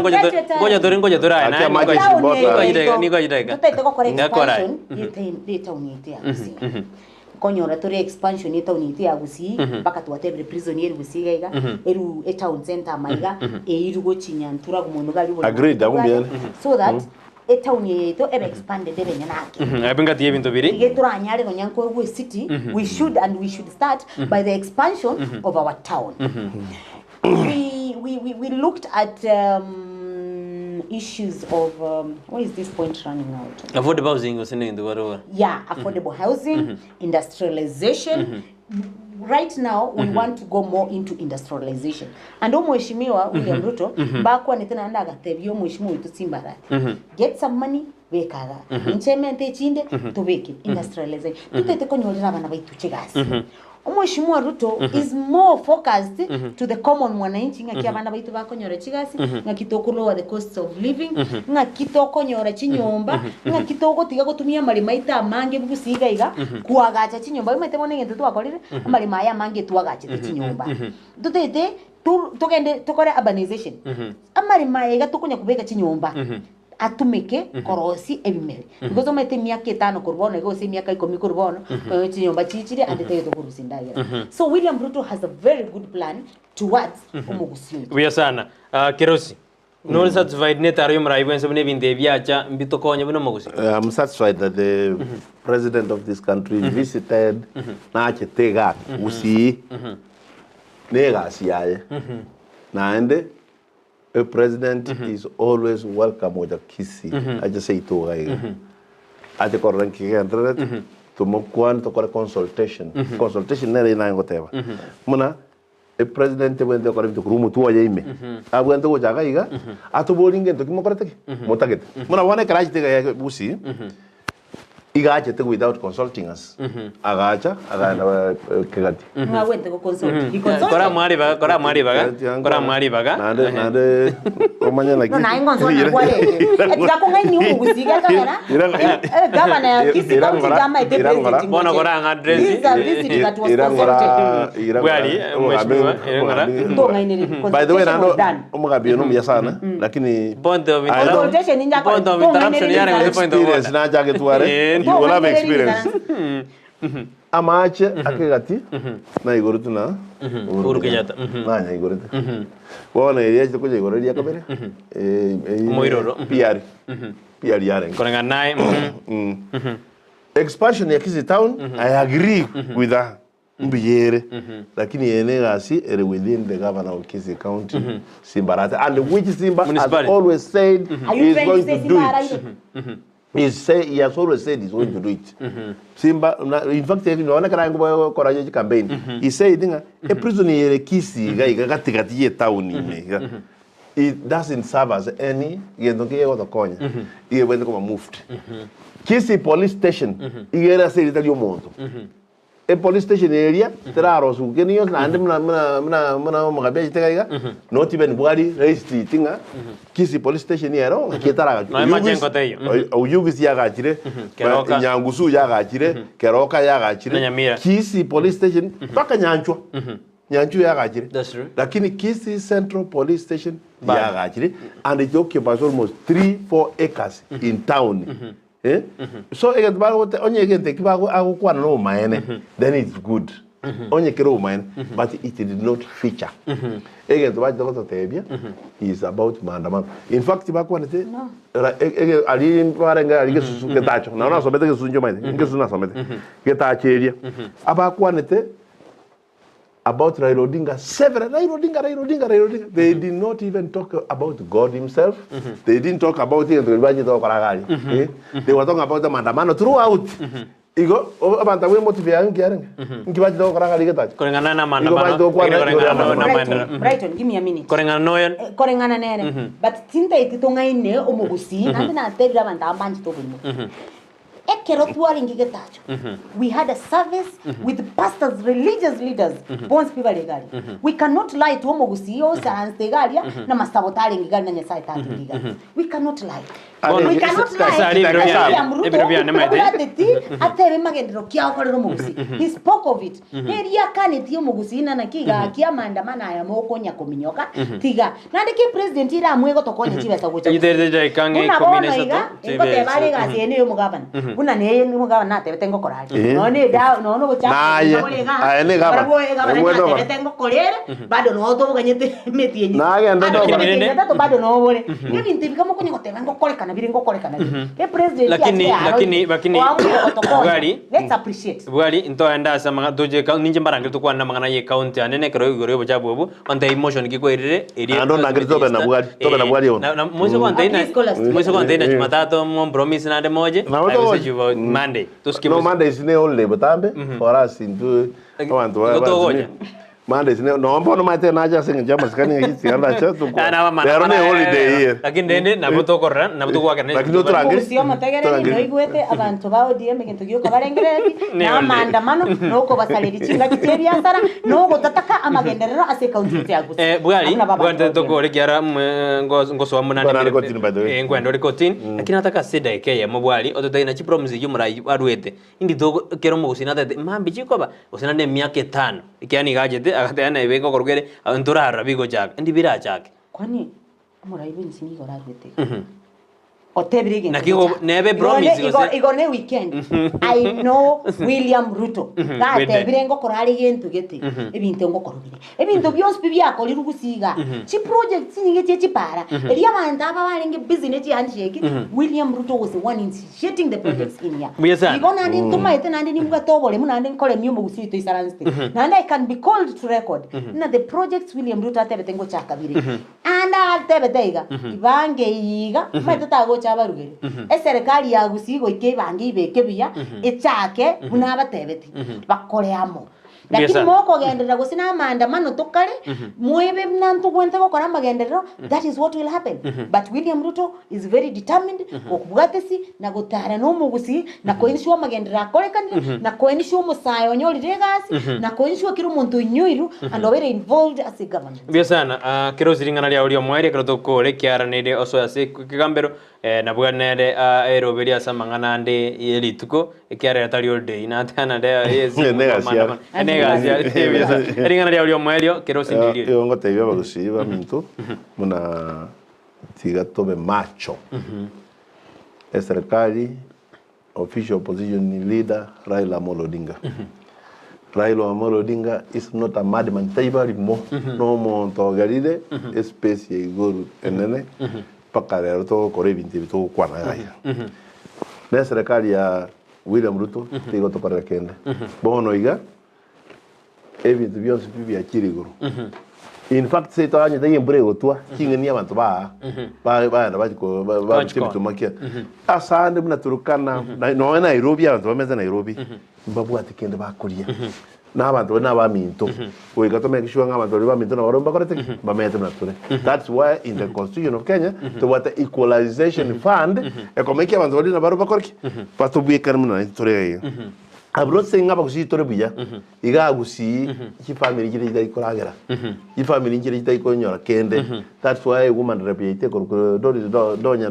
ngoja tori ngoja tori aye Akia naye maji ngoja Bota. ngoja ngoja tutaite gokora Ngakora. expansion yetauni yetu ya Gusii nkonyora tore expansion yetauni yetu ya Gusii mpaka twatebire prison yeri Gusii iga iga eru etown center maiga eiru gochinyantura gomonto gari bori Agreed, akumbiane. so that etown yetu ebe expanded ebe nyanake abingati ebintu biri ige turanyare nonya nkoigwe city we should and we should start by the expansion of our town we, we, we, we looked at issues of where is this point running out affordable housing osine ndu barua yeah affordable housing industrialization right now we want to go more into industrialization and omweshimiwa William Ruto bakwanete naende agatebia omweshimiwa oito Simbarati get some money bekaga inche emente echinde tobeke industrialization totete konyorera abana baitu chigasi. Omweshimiwa Ruto is more focused to the common mwananchi ng'aki abana baito bakonyora chigasi, ng'aki toko lower the costs of living, ng'aki tokonyora chinyomba, ng'aki togotiga gotumia amaremo aito amange gusii iga iga, koagacha chinyomba. Omanyete bono egento twakorire, amaremo aya amange twagachete chinyomba. Ntotagete to togende tokore urbanization, amaremo aya iga tokonya kobeka chinyomba. Atumeke korosia ebimeri. Because omanyete emiaka etano korwa bono iga gose emiaka ikomi korwa bono, eh, chinyomba chiichire ande tagete korusia endagera. So William Ruto has a very good plan towards omogusii oito. Buya sana. Ah, Kerosi, nore satisfied ne etaro y'omorai bwense buna ebinto ebi biacha mbitokonye buna omogusii? I'm satisfied that the president of this country visited nachete igaa Gusii na egasi yaye naende A president is always welcome gocha Kisii ache seito iga iga ache korora nki kegendererete tomokwane tokore consultation consultation nere naye ngoteba buna a president ebwenerete gokora ebinto korwa omotwe oye ime abwenerete gocha iga iga atoborie ngento ki mokorete ki motagete buna bono ekero achete iga Gusii Iga achete without consulting us, agacha akaenda kegati. Mwagwete go consult. He consulted. Kora mwaribaga, kora mwaribaga, kora mwaribaga. Naende naende omanye naki. No naye ngonso nakwarenge. Etiga kong'aini omogusii gekagera. Eh, governor ya Kisii County tamaete president. Bono kora ng'a address. This is a visit that was consulted. Bwari, mheshimiwa, ng'ora. Tong'ainereria. By the way, Consultation naende was done. omogambi oyo nomuya sana, lakini Point of I don't- Consultation ninja Point of interruption yare gose point of experience order. nachagetware Eh. you will have experience amache akegati naigorete na Uhuru Kenyatta, mhm. nanyaigorete bono eria achete konya igoro eria kabere eh, eh, Omoiroro, mhm. PR PR yarenge Koreng'ana naye. mhm. expansion ya Kisii town I agree with her Mbuya ere, lakini eye negasi ere within the governor of Kisii County, Simba Arati, and which Simba has Municipality. always said Are he you is trying to going say to do Simba it. araire? He say, he has always said he's going to do it. Simba, na, in fact, nonya ekero aye gokora chicampaign, he said ng'a eprison ere Kisii iga iga gatigati ye town ime iga, it doesn't serve as any gento nki gegotokonya, iga ebwenerete koba moved. Kisii police station, iga ere ase erita riomonto. Epolice station eria terarosiwu kende gionsi naende buna buna buna buna omogambi achete iga iga, not even bwari raised it ng'a Kisii police station ero ng'aki etaragachwa. Nonya machengo taiyo. Oyugis yagachire, Keroka. Nyangusu yagachire, Keroka yagachire, Na Nyamira. Kisii police station mpaka Nyanchwa. Nyanchwa yagachire. That's true. Lakini Kisii Central Police Station Bado. yagachire and it occupies almost 3 4 acres in town. Eh? So egento bagote onye egento eki bago agokwana na obomaene then it's good. Onye kere obomaene but it did not feature. Egento bachete gototebia is about maandamano. In fact bakwanete ra- e- ege aria barenge aria gesusu getacho. Nabo nasomete gesusu inche omanyete, ngesusu nasomete. Getacho eria. Abakwanete about Raila Odinga several Raila Odinga Raila Odinga Raila Odinga they did not even talk about God himself they didn't talk about egento keria bachete gokora iga aria eh they were talking about maandamano throughout igo o- abanto abwo emotive yaye nki yarenge nki bachete gokora iga aria getacho Koreng'ana na Igo maandamano, bachete gokwana lakini igoro ya koreng'ana na maandamano. maendeleo. Brighton, Brighton, give me a minute. Koreng'ana na oyo Eh, koreng'ana nere but tintaeti tong'aine omogusii naende natebire abanto aba mbanchete oborimo Ekero twarenge getacho, we had a service with pastors, religious leaders, bonsi pi bare iga aria. We cannot lie to omogusii oisaranste iga aria, na amasabo tarenge iga aria na Nyasaye tarenge iga aria. We cannot lie. Bono, We cannot ase- lie. ase aria ebiro biane- William Ruto ebiro biane maete. tabwateti atebe magenderero ki agokorera omogusii. He spoke of it. Erio akanetie omogusii ng'a naki gaki amaandamano aya mokonya kominyoka, tiga. Naende ki president ere amwe egotokonya chibesa gocha Eyio gusii. terete chidaeka ang'e Buna ikomi na bono isato, iga, ingoteba are chibesa. egasi eye neye omogavana. Buna neye omogavana natebete ngokora are. Eh. Nonya edawa, nonya ogochaka Naye, kobora igaa, aye ne gavana. barabwo egavana Omwete ogora. natebete ngokora ere, bado noo toboganyete emetienyi. Nagende Ande tokora. emetienyi etato bado noo bore. Ebinto ebi kamokonya goteba ngokorekana bire ngokorekana bire. Epresident Lakini- yachire aro lakini- lakini- oamure gotokonya. Bwari- Let's appreciate. Bwari ntoende ase amang'ana toche eka ninche mbarangere tokwane amang'ana ye county ane na ekero igoro y'obochafu obwo ontebi motion ki kwairire eria Naende onangere tobe na bwari, tobe na bwari ono. Na moise gontebia At least call us. moise gontebia na Jumatatu mompromise naende moche Nabo I will togocha. see you about Monday tosike No moise Monday is ne holiday botambe for us intwe Laki- abanto ba igo togocha. Mondays ne no bono omanyete nache ase eng'encho y'amasikani ng'a tiga ndache tokwa. Rero ne holiday eye. Lakini rende nabo tokorora nabo togoakera Lakini totorange Omogusi omotegereri torange noigwete abanto ba ODM egento gioka barengerereti Ne na holiday. amaandamano na okobasareria chingaki chia ebiasara na ogotataka amagenderero ase ekaunti yaito ya Gusii. Eh, bwari Abwo nabo abanto bwante ba ODM. tokore kiara ngosoa muna Bwana ari kotini, by the way. Eh, nkwenda ore kotini lakini nataka ase edageka eyemo bwari ototebi na chipromise echio omorai arwete Indi togo kera omogusii natagete mambia chikoba, gose naende emiaka etano, ekiagera nigo achete agateba naye beka okorokwa ere ntorarora bigochaka, indi birachake. Kwani omorai bwensi nigo oraruete iga? Otebire egento Naki igo gecha. nebe Igo promise ne- igo- gose igo ne weekend I know William Ruto gatebire ngokora are egento gete ebinto ngokora bire ebinto bionsi pi biakorirwe gusii igaa chiproject chinyinge chie chipara erio abanto aba barenge busy ne chihandshake William Ruto was the one initiating the projects in here Mbuya sana. Igo naende ntomaete naende nimbwate oboremu naende nkoremia omogusii oito oisaransete naende I can be called to record ng'a the projects William Ruto atebete ngochaka bire ande atebete iga ibange eye iga omanyete tagocha abarugere eserekari ya Gusii goika ebange ibeke buya echake buna abatebeti bakore amo. Mbuya Lakini sana. mokogenderera gose na amaandamano tokare, moebe buna ntogwenerete gokora amagenderero, that is what will happen. But William Ruto is very determined gokobwatesi na gotara na omogusii na koeniswa amagenderero akorekanire, na koeniswa omosae onyorire egasi, na koeniswa kera omonto oinyoirwe and obeire involved ase egovernment. Mbuya sana. Ah, kera ase ring'ana riao ri'omoerio ekero tokore ekiaranire osoe ase ekegambero eh, nabwo nere ah, eroberio ase amang'ana ande ye rituko Ekiagera tari holiday, natana nde yes, Negasi yare. Negasi yare. Mbuya sana. Ring'ana riao ri'omoerio kera osindirie. Igo ngotebia abagusii baminto buna tiga tobe macho. Eserikari official opposition leader Raila Amolo Odinga. Raila Amolo Odinga is not a madman taibo arimo nomonto ogerire espace ya igoro enene mpaka rero togokora ebinto ebi togokwana iga iga. Na eserekari ya William Ruto tigotokorera kende. Bono iga ebinto bionsi pi biachire igoro. In fact seito anyete ng'a embura egotwa ching'eni abanto baa ba- baenda bachi ko ba- barusia Bachi koona. ebituma kia. Asande buna Turkana na nonya Nairobi abanto bamete Nairobi mbabwati kende bakoria. Na abanto baria nabaminto goika to make sure ng'a abanto baria baminto nabarobwo mbakorete ki? Mbamenyete buna tore. That's why in the constitution of Kenya tobwate equalization fund ekomeki abanto baria nabarobwo bakore ki? Batobwekane buna naintwe tore iga iga. I'm not saying ng'a abagusii tore buya, iga agusii chifamiri nchire chitari koragera, chifamiri nchire chitari konyora kende. That's why woman rep yaito ekorokwa Doris Donya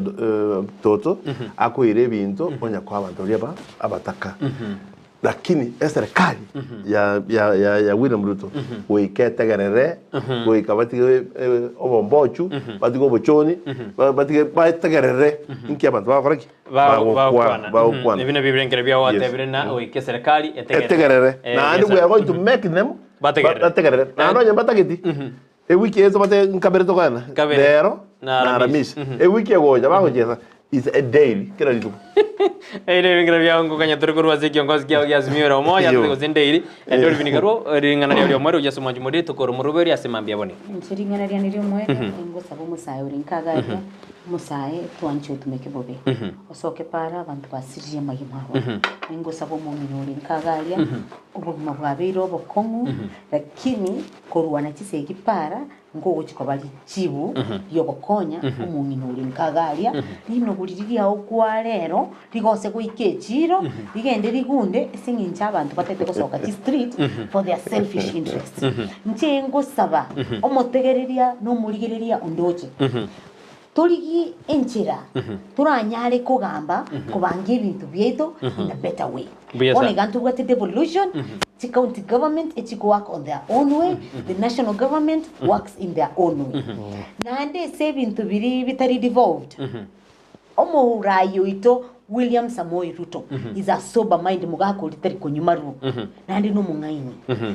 Toto akoira ebinto onya koa abanto baria aba abataka. Lakini eserekari ya ya ya ya William Ruto goika etegerere goika batige obombochu batige obochoni batige bategerere inki abanto bagokora ki? Bagokwana. Bagokwana. Ebi nabio ebirengererio biao Yes. gwatebire na goika eserekari etegerere. Etegerere. Eh, Naende yes, we are going to make them Bategerere. bategerere. Naende onye mbatageti ewiki eye tobate nkabere tokogenda Nkabere. rero Na na Aramisi. Aramisi. Ewiki egocha bagochiesa is a daily kera rituko. Ebi nabio ebirengererio biao ngokanya tore korwa ase ekiongozi kiao gia Azimio la Umoja Iyo. tore gose ndeiri ende ori binikarwo ring'ana riao riomoerio gochia ase omwanchi moria rituko oromoruberio ase mambia bone. Inche ring'ana riane riomoerio ningosaba omosae ore nkagaria Omosae twanche otumeke bobe, osoke para abanto basiririe amagima abo. Ningosaba omong'ina ore nkaga aria, obogima bwabeire obokong'u, lakini korwana chisegi para nkogochi koba richibu riogokonya omong'ina ore nkaga aria, rinogu riria riao kwa rero rigose goika echiro, rigende rigunde ase eng'encho abanto batagete gosoka chistreet for their selfish interests. Inche ngosaba omotegereria na omorigereria onde oche. Torigie enchera toranyare kogamba kobanga ebinto biaito in a better way. Mbuya Bono sana. iga ntobwate devolution, chi county government echigo work on their own way, the national government works in their own way. Naende ase ebinto biria bitari devolved, Omorai oito William Samoei Ruto is a sober mind mogaka oria tari konywa marwa naende nomong'aini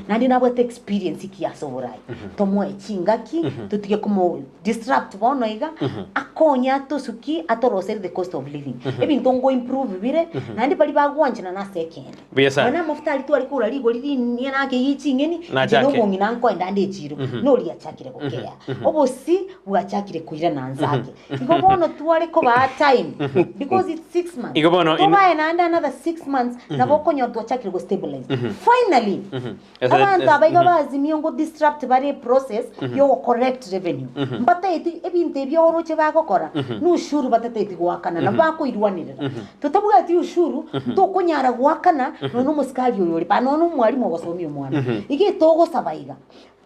naende nabwate experience ki ase oborai tomoe chingaki totige komo disrupt bono iga akonye atosuki atoroseri the cost of living ebinto ngo improve bire naende baria bagwanchana nase ekeene Mbuya sana. Nonya amafuta aria tware kogora rigori rinyene ake ye ching'eni, inche Nachake. nobong'ina nkoenda ande echiro, noria achakire gokea. Obosi bwachakire koirana nse ake. Igo bono tware kobaa time, because it's 6 months. Igo bono in- Tobae naende another 6 months nabo okonyora twachakire go stabilize. Finally, Ese- abanto ese- aba iga ba Azimio ngo disrupt bare eprocess yo go collect revenue. Mbataeti ebinto ebi oroche bagokora, na ushuru batataeti goakana, nabo bakoirwanerera. Totabwati ushuru, ntokonyara goakana nonya na omosikari oyo ore pa, nonya na omwalimu ogosomia omwana. Iga etogosaba iga,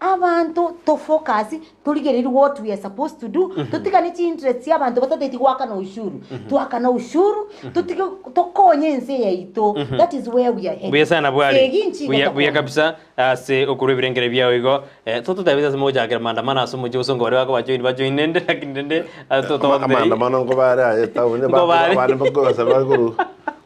abanto to focus torigererie what we are supposed to do, totigane chi interest chia abanto batateti goakana ushuru. Toakana ushuru, totige tokonye ense yaito, that is where we are heading. Buya sana bwari. Segi nchigo Buya, buya tokonye. kabisa ase okorwa ebirengere biao igo. Eh, tototebete ase mogochakera maandamano ase omochie bosongo baria bakobajoin bajoin rende lakini rende ah, to- togotebi- Maandamano nkobare aye town Nkobare. abande bakosa bakoru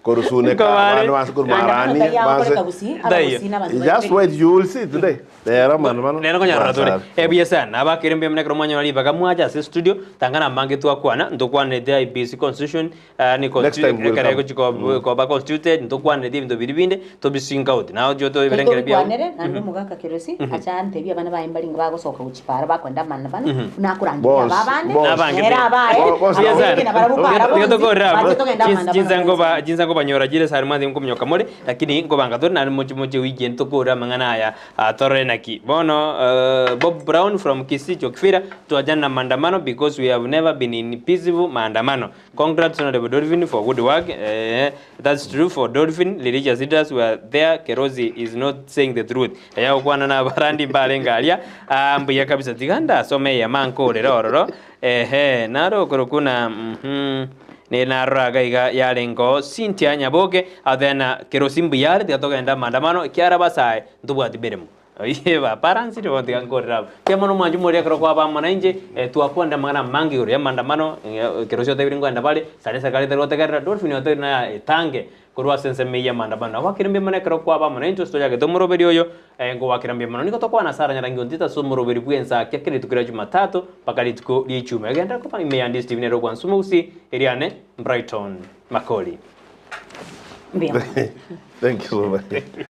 korusuneka Nkobare. abande banse koru marani Maandamano banse tari Gusii, Ndaiyo. Abagusii na abanto just wait you will see today rero maandamano Nero konyarora tore. Basara. Eh, buya sana. Abakere mbuya muna ekero mwanyora ribaga mwacha ase studio, tanga namange twakwana, ntokwanete IEBC constitution, eh, ni Next time we'll ekere come. gochi koba constituted, ntokwanete ebinto biria binde, tobisink out. Nao intwe ebirengere biao. Tobikwanere, naende omogaka Kerosi, acha antebie abana baye mbaringe bagosoka gochia para bakoenda amandamano, buna akorangeria Bonsi, aba abande, bonsi. Nabange nere abaye, Bonsi. Buya sana. abeke na barabwo para Tiga bonsi, tokorera abwo. bache togende amandamano Chinsa nkoba bonsi. chinsa nkobanyora chire sare mwansi nkominyoka more, lakini nkobanga tore naende moche moche weekend tokore amang'ana aya ah, torore naki. Bono eh, Bob Brown from Kisii Chokfira, twachana na maandamano because we have never been in peaceful maandamano. Congrats Honorable Dolphin for good work. Eh, that's true for Dolphin. Religious leaders were there. Kerosi is not saying the truth. Eya gokwana na abarandi mbarenge aria. Ah, mbuya kabisa tiga ndasome eyemo ankorere ororo. Ehe, naro okorokwa na mhm ne narora iga iga yarenge oo Cynthia Nyaboke athena Kerosi mbuya are tiga togende amaandamano ekiara abasae ntobwati meremo. Oye baparansire bono tiga nkorere abwo. Mbuya mono mwanche moria ekero kwaba amo nainche, twakwanire amang'ana amange igoro y'amaandamano, ekero otebirie nkoenda bare, sare eserikari etari gotegerera, Dolphin otebirie naye etange korwa ase ensemo eyio y'amaandamano. Nabo gwakire mbuya mono ekero kwaba amo naintwe ase tochagete omoroberi oyo, nkowakera mbuya mono. Nigo tokwana ase aranyarangi ontito ase omoroberi bw'ensakia kera rituko ria Jumatatu mpaka rituko ria Ijumaa. Egenderera koba ime ya Ndisi TV nere ogwansa omogusii, eriane Brighton Makori. Mbuya mono. Thank you so much.